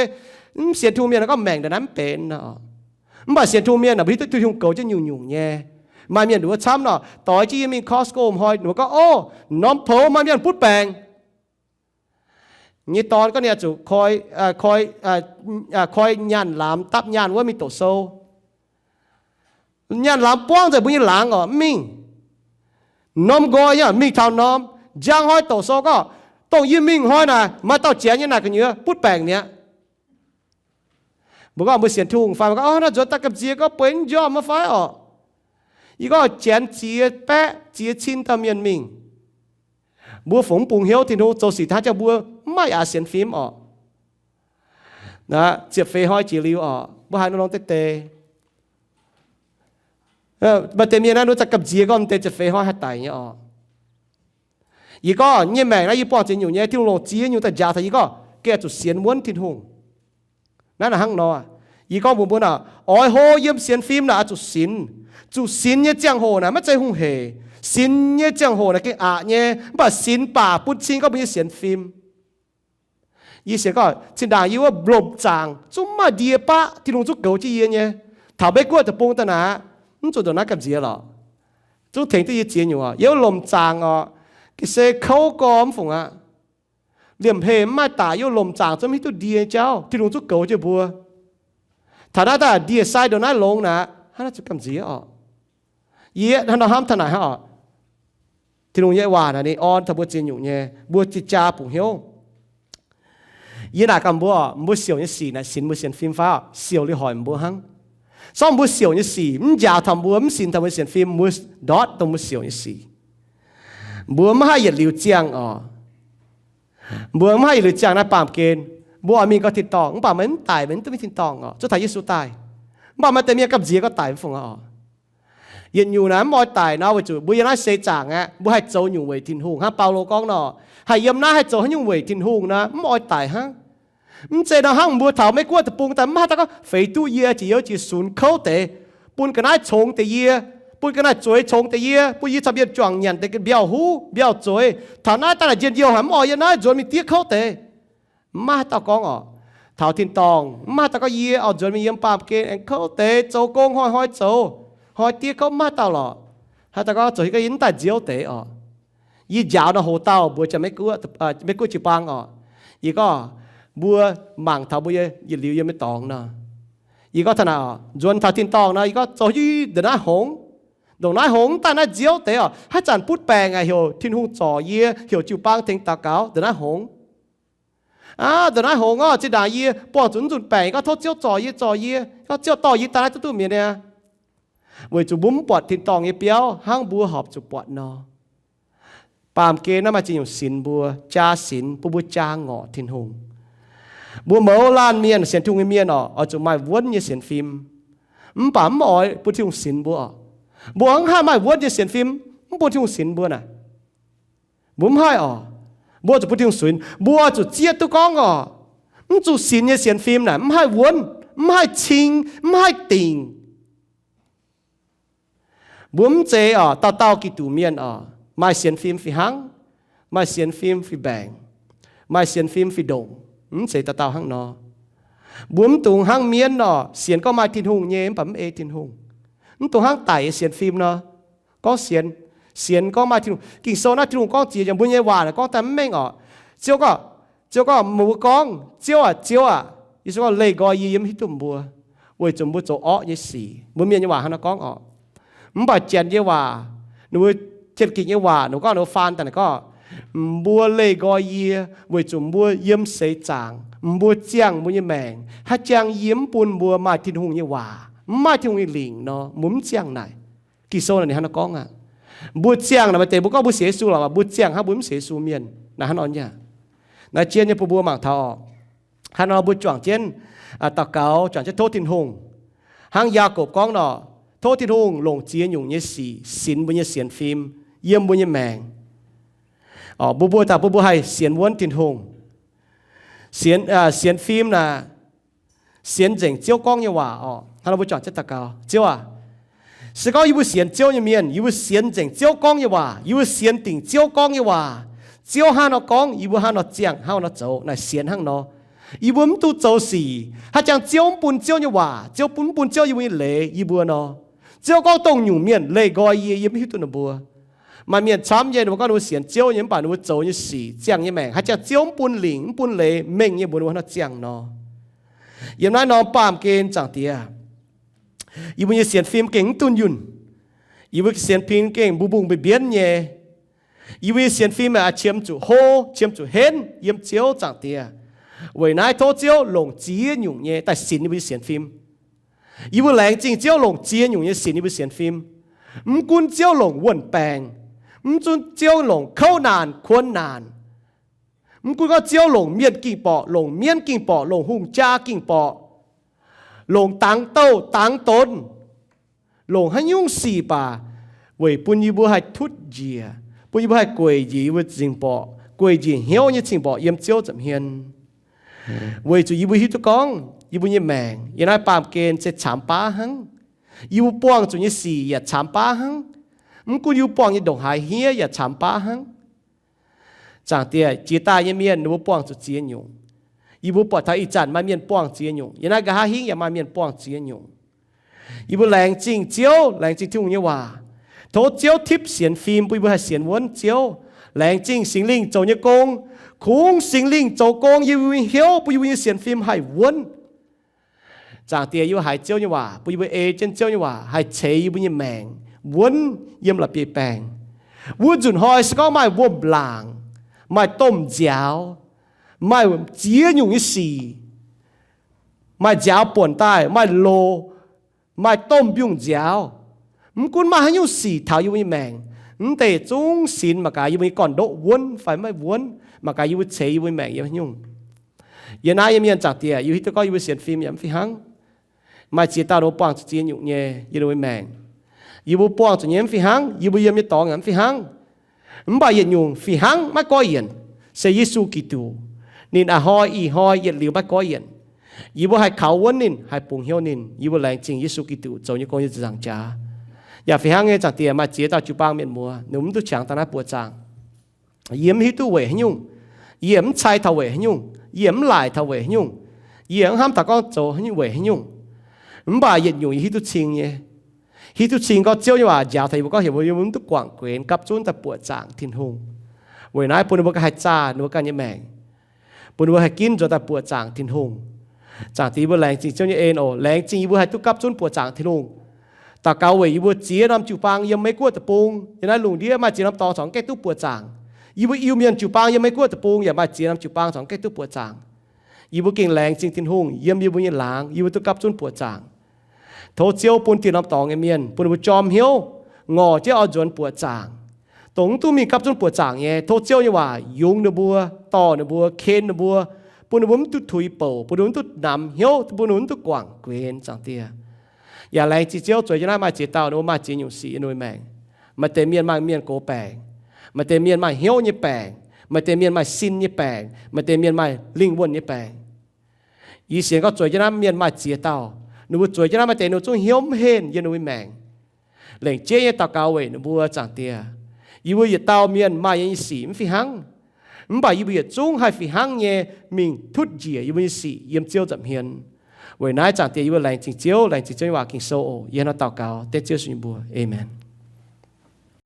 mv sienx Tin-Hungh mienh gorngv maengc ndongc naaiv mv benx nor. Mv baac sienx Tin-Hungh mienh mbuo hiuv duqv Tin-Hungh goux jienv nyungc-nyungc nyei. Maaih mienh nduov camv nor, doix jienv yie mingh Costco hnoi, ninh mbuo gorngv, o, norm poux maaih mienh butv baengc. Nyei dorn gorngv ninh oix zuqc koi, koi nyaanh lamz dapv nyaanh wuov mingh doqc sou. Nyaanh lamz buangv nzengc mbuo nyei laangz oc, mv mingh. Norm nqoi nyei mingh taux norm. Njang hnoi doqc sou gorngv, dongh yie mingh hnoi naaic maaih dauh janx nyei naaic gu'nyuoz butv baengc mi'aqv. Mbuo gorngv mbuo sienx Tin-Hungh fai, mbuo gorngv, o, naaiv nzuonx daaih gamh nziex gorngv bueix mv njormh maiv fai oc. Yie gorngv janx ziex baeqv ziex cin dauh mienh mingh. Mbuo fungx mv bungx hnyouv Tin-Hungh, zoux sic hnangv jangx mbuo mv maaih yaac sienx fim oc. Ziepc feix hnoi jiex liuz oc, mbuo haiz nor longx deix deix. Maaih deix mienh naaiv ninh za'gengh gamh nziex gorngv deix ziepc feix hnoi haih daic nyei oc. Yie gorngv nyei maengc naaiv yie buangh ziex nyungc nyei, Tin-Hungh longc ziex nyungc daaih njaaux taux yie gorngv gengh zuqc sienx wuonv Tin-Hungh. Naaiv naaic hnangv nor, yie gorngv mbuox mbuo naaic, oix hlo yiem sienx fim naaic oix zuqc sinx. Zuqc sinx nyei ziangh hoc naaic maiv zeiz hungh heic. Sinx nyei ziangh hoc naaic gengh aqc nyei, mv baac sinx baac bun cing gorngv mbuo nyei sienx fim. Yie sienx gorngv zinh ndaangc yie wuov lomc zaangc zungv maaih ndie baqv, Tin-Hungh zungv goux jienv yie nyei. Taux Meiv Guoqv deic-bung daaih naaic, mv zuqc ndongc naaiv gamh nziex lorqc. Zungv tengx duqv yie ziex nyungc oc. Yie wuov lomc zaangc oc, ga'sie kouv gorx mv fungc aqv. Liemh heh mv maaih daic, yie wuov lomc zaangc zungv mv hiuv duqv ndie nyei jauv, Tin-Hungh zungv goux jienv mbuo. Taux naaiv daaih ndie-sai ndongc naaiv longx naaic, hnangv naaiv zuqc gamh nziex oc. Yie hnangv nor hnamv taux naaic hnangv oc. Tin-Hungh nyei waac naaic ninh orn taux mbuo ziex nyungc nyei, mbuo jiex jaa bungx hnyouv. Yie naaic gamh mbuo, mbuo siouc nyei sic naaic sinx mbuo sienx fim fai oc? Siouc liuz hoic mbuo hnangv. Sorng mbuo siouc nyei sic mv njaaux taux mbuo, mv sinx taux mbuo sienx fim, mbuo ndortv dongh mbuo siouc nyei sic. Mbuo mv haih yietc liuz ziangh oc. Mbuo mv haih yietc liuz ziangh naaiv baamh gen. Mbuo oix mingh gau tin-dorngh, mv baac meih mv daic, meih mv duqv mingh tin-dorngh oc. Zuov taux Yesu daaih. Mv baac maaih deix mienh gamh nziex gorngv daic mv fungc oc. Yietc nyungc naaic mv oix daic nor, weic zuqc mbuo yiem naaiv seix zaangc aqv, mbuo haih zoux nyungc weic Tin-Hungh. Hnangv Baulo gorngv nor, haih yiem naaiv haih zoux haaix nyungc weic Tin-Hungh nor, mv oix daic hnangv. Mv zeiz nor hnangv mbuo taux Meiv Guoqv deic-bung daaih mv haih daaih gorngv feix duqv yie jiex youv jiex sunx kouv deix, bun ga'naaiv congx deix yie, bun ga'naaiv zueiz congx deix yie, bun yie caux mienh juangc nyanc deix mbiauh huv mbiauh zueiz. Taux naaiv daaih naaic njien-youh haic, mv oix yiem naaiv nzuonx mingh diev kouv deix. Mv maaih haaix dauh gorngv oc. taux tin-dorngh. Mv maaih dauh gorngv yie oix nzuonx mingh yiem baamh gen aengx kouv deix, zoux gong hnoi-hnoi zoux, hnoi diev kouv, mv maaih dauh lorqc. Haaix dauh gorngv zoux hiuv gau yie mv daaih nziouv deix orqc. Yie njaaux nor hoz dauh mbuox Janx-Meiv Guoqv, Meiv Guoqv jiu-baang orqc. Yie gorngv mbuo mangc taux mbuo yietc liuz yiem nyei dorngx nor. Yie gorngv taux naaic orqc, nzuonx taux tin-dorngh nor, yie gorngv zoux hiuv ndongc naaiv hngongx. Ndongc naaiv hngongx mv daaih naaiv nziouv deix orqc. Haaix zanc butv baengc aqv, heuc Tin-Hungh zorc yie, heuc jiu-baang tengx daux gaux, ndongc naaiv hngongx. Aav, ndongc naaiv hngongx orqc, zinh ndaangc yie buangh zuqc naaiv nzunc baengc, yie gorngv tov Ziouv zorc yie, zorc yie, gorngv Ziouv dorh yie daaih naaiv duqv duqv mienh aqv. Weic zuqc mbuo mv buatc tin-dorngh nyei biauv hnangv mbuo horpc zuqc buatc nor. Baamh gen naaiv maaih ziex nyungc sinx mbuo, jaa sinx bun mbuo jaa ngorc Tin-Hungh. Mbuo mouz laanh mienh, sienx Tin-Hungh nyei mienh orqc, oix zuqc maaih wuonv nyei sienx fim. Mv baac mv oix bun Tin-Hungh sinx mbuo orqc. Mbuo mv haih maaih wuonv nyei sienx fim, mv bun Tin-Hungh sinx mbuo naaic. Mbuo mv haih orqc. Mbuo zuqc bun Tin-Hungh sinx. Mbuo zuqc zieqv duqv gorngv orqc, mv zuqc sinx nyei sienx fim naaic mv haih wuonv, mv haih cing, mv haih dingc. Mbuo mv zeiz orqc, dauh dauh Giduc mienh orqc, maaih sienx fim fih hnangv, maaih sienx fim fih mbaengc, maaih sienx fim fih ndongc. Mv zeiz dauh dauh hnangv nor. Mbuo mv dungx hnangv mienv orqc, sienx gorngv maaih Tin-Hungh nyei, mv baac mv ei Tin-Hungh. Mv dungx hnangv daic nyei sienx fim nor. Gorngv sienx, sienx gorngv maaih Tin-Hungh. Ging-Sou naaiv Tin-Hungh gorngv ziex nyungc, mbuo nyei waac naaic gorngv daaih mv mengh orqc. Ziouv gorngv, Ziouv gorngv, mbuo gorngv, Ziouv aac, Ziouv aac. Yesu gorngv, leih nqoi yie, yie mv hiuv duqv mbuo, weic zuqc mbuo zoux orqv nyei sic. Mbuo mienh nyei waac hnangv nor gorngv orqc. Mv baac Janx nyei waac, ninh mbuo Janx-Ging nyei waac, ninh mbuo gorngv, ninh mbuo faan daaih naaic gorngv, mbuo leih nqoi yie weic zuqc mbuo yiem seix zaangc, mbuo ziangh mbuo nyei maengc. Haaix jangx yie mv bun mbuo maaih Tin-Hungh nyei waac, mv maaih Tin-Hungh nyei lingc nor, mbuo mv ziangh naaic. Ging-Sou naaic ninh hnangv nor gorngv aqv. Mbuo ziangh naaic maaih deix mbuo gorngv mbuo sienx Yesu lorqc, mbuo ziangh hnangv mbuo mv sienx Yesu mienh. Naaic hnangv nor nyei. Naaiv zien nyei bun mbuo mangc taux orqc. Hnangv nor mbuo juangc jienv daux gaux, juangc jienv tov Tin-Hungh, hnangv Yaakopv gorngv nor, tov Tin-Hungh longc ziex nyungc nyei sic sinx mbuo nyei sienx fim, yiem mbuo nyei maengc. Orqc, mbuo mbuo daaih mbuo mbuo haih sienx wuonv Tin-Hungh. Sienx, sienx fim naaic, sienx nzengc Ziouv gorngv nyei waac orqc. Hnangv nor mbuo juangc jienv daux gaux, Ziouv aac, se gorngv yie mbuo sienx Ziouv nyei mienh, yie mbuo sienx nzengc Ziouv gorngv nyei waac, yie mbuo sienx dingc Ziouv gorngv nyei waac. Ziouv hnangv nor gorngv, yie mbuo hnangv nor ziangh, hnangv nor zoux, naaic sienx hnangv nor. Yie mbuo mv dungx zoux sic haaix jangx Ziouv mv bun Ziouv nyei waac, Ziouv bun mv bun Ziouv yie mbuo nyei leiz yie mbuo nor. Ziouv gorngv dongh nyungc mienh leih nqoi yie, yie mv hiuv duqv ninh mbuo. Maaih mienh camv nyei, ninh mbuo gorngv ninh mbuo sienx Ziouv nyei, mv baac ninh mbuo zoux nyei sic, ziangh nyei maengc haaix jangx Ziouv mv bun lingc, mv bun leiz mengh nyei, mbuox ninh mbuo hnangv nor ziangh nor. Yiem naaiv norm baamh gen, Zaangc Diex, yie mbuo nyei sienx fim gengh mv dunh yunh. Yie mbuo sienx fim gengh mbungh-mbungh mbienv-mbienv nyei. Yie mbuo nyei sienx fim aqv, qiemx zuqc hlo, qiemx zuqc henv yiem Ziouv, Zaangc Diex. Weic naaiv tov Ziouv longc ziex nyungc nyei daaih sinx yie mbuo nyei sienx fim. Yie mbuo laengz zingh Ziouv longc ziex nyungc nyei sinx yie mbuo sienx fim. Mv gunv Ziouv longc wuonh baengc, mv gunv Ziouv longc kouv naanc, kuonx naanc, mv gunv gorngv Ziouv longc mienh ging-borqc, longc mienv ging-borqc, longc hungh jaa ging-borqc, longc dangx douh dangx donx, longc haaix nyungc sic baac, weic bun yie mbuo haih tutv njiec, bun yie mbuo haih gueic njiec yie mbuo cing-mborqc, gueic njiec hnyouv nyei cing-mborqc yiem Ziouv nza'hmien. Weic zuqc yie mbuo hiuv duqv gorngv yie mbuo nyei maengc yiem naaiv baamh gen se caamx baav hnangv. Yie mbuo buangh zuqc nyei sic yaac caamx baav hnangv. Mv gunv yie mbuo buangh nyei ndongc haaix hniev yaac caamx baav hnangv. Zaangc Diex, jiex daaih nyei mienh ninh mbuo buangh zuqc ziex nyungc. Yie mbuo buatc taux ih zanc maaih mienh buangh ziex nyungc. Yiem naaiv nqa'haav hingv yaac maaih mienh buangh ziex nyungc. Yie mbuo laengz zingh Ziouv, laengz zingh Tin-Hungh nyei waac. Tov Ziouv tipv sienx fim bun yie mbuo haih sienx wuonv Ziouv. Laengz zingh Singx Lingh zoux nyei gong. Kungx Singx Lingh zoux gong yiem yie mbuo nyei hnyouv bun yie mbuo nyei sienx fim haih wuonv. Zaangc Diex, yie mbuo haiz Ziouv nyei waac bun yie mbuo ei jienv Ziouv nyei waac haih ceix yie mbuo nyei maengc wuonv yiem la'bieiv-baengh. Wuov nzunc hnoi se gorngv maaih wuom-laangc, maaih domh nziaaux, maaih ziex nyungc nyei sic, maaih nziaaux buonc daaih, maaih loz, maaih domh mbiungc nziaaux. Mv gunv maaih haaix nyungc sic taux yie mbuo nyei maengc, mv deix zungv sinx mangc gaax yie mbuo nyei gorn-ndoqv wuonv fai maiv wuonv, mangc gaax yie mbuo ceix yie mbuo nyei maengc yiem haaix nyungc. Yiem naaiv nyei mienh, Zaangc Diex, yie hiuv duqv gorngv yie mbuo sienx fim yaac mv fih hnangv. Maaih ziex dauh ninh mbuo buangh zuqc ziex nyungc nyei yiem ninh mbuo maengc. Yie mbuo buangh zuqc nyei mv fih hnangv, yie mbuo yiem nyei dorngx yaac mv fih hnangv. Mv baac yietc nyungc fih hnangv maiv goiv yienc, se Yesu Giduc. Ninh a'hnoi ih hnoi yietc liuz maiv goiv yienc. Yie mbuo haih kaux wuonv ninh, haih bungx hnyouv ninh. Yie mbuo laengz zingh Yesu Giduc zoux nyei gong nyei ziepc nzaangc jaax. Yaac fih hnangv nyei, Zaangc Diex, maaih ziex dauh jiu-baang mienh muoz ninh mbuo mv duqv qangx daaih naaiv buoqc zaangc. Yie mv hiuv duqv weic haaix nyungc. Yie mv cai taux weic haaix nyungc. Yie mv laaic taux weic haaix nyungc. Yie mv hnamv taux gorngv zoux haaix nyungc weic haaix nyungc, mv baac yietc nyungc yie hiuv duqv cing nyei. Hiuv duqv cing gorngv Ziouv nyei waac njaaux taux yie mbuo gorngv heuc mbuo mv duqv guangc guenx gapv zunv daaih buoqc zaangc Tin-Hungh. Weic naaiv bun ninh mbuo ganh haih zaah ninh mbuo ganh nyei maengc, bun ninh mbuo haih ginv nzuonx daaih buoqc zaangc Tin-Hungh. Zaangc Diex, yie mbuo laengz zingh Ziouv nyei en oc. Laengz zingh yie mbuo haih duqv gapv zunv buoqc zaangc Tin-Hungh. Daux gaux weic yie mbuo ziex norm jiu-baang yiem Meiv Guoqv deic-bung, yiem naaiv lungh ndiev maaih ziex norm dorngx caux mv gaengh duqv buoqc zaangc. Yie mbuo Iu-Mienh jiu-baang yiem Meiv Guoqv deic-bung yaac maaih ziex norm jiu-baang caux mv gaengh duqv buoqc zaangc. Yie mbuo gengh laengz zingh Tin-Hungh, yiem yie mbuo nyei laangz yie mbuo duqv gapv zunv buoqc zaangc. Tov Ziouv bun dieh norm dorngx nyei mienh, bun ninh mbuo jorm hnyouv, ngorc jienv oix nzuonx buoqc zaangc. Dongh mv duqv mingh gapv zunv buoqc zaangc nyei, tov Ziouv nyei waac yungz ninh mbuo, dorh ninh mbuo, ken ninh mbuo, bun ninh mbuo mv duqv tuix bouc, bun ninh mbuo mv duqv namx hnyouv, bun ninh mbuo mv duqv guangc guenx, Zaangc Diex. Yaac laengz zingh Ziouv, zueiz jienv naaiv maaih ziex dauh ninh mbuo maaih ziex nyungc sic yiem ninh mbuo maengc. Maaih deix mienh maaih mienh gox baengc, maaih deix mienh maaih hnyouv nyei baengc, maaih deix mienh maaih sin nyei baengc, maaih deix mienh maaih lingh wuonh nyei baengc. Yie sienx gorngv zueiz jienv naaiv mienh maaih ziex dauh, ninh mbuo zueiz jienv naaiv maaih deix ninh mbuo zungv hnyouv mv henh yiem ninh mbuo maengc. Lengc jeiv nyei daux gaux weic ninh mbuo, Zaangc Diex. Yie mbuo yietc dauh mienh maaih yiem nyei sic mv fih hnangv, mv baac yie mbuo yietc zungv haih fih hnangv nyei mingh tutv njiec yie mbuo nyei sic yiem Ziouv nza'hmien. Weic naaiv, Zaangc Diex, yie mbuo laengz zingh Ziouv, laengz zingh Ziouv nyei waac Ging-Sou oc. Yie hnangv naaiv daux gaux dengv Ziouv Yesu nyei mbuox, aamen.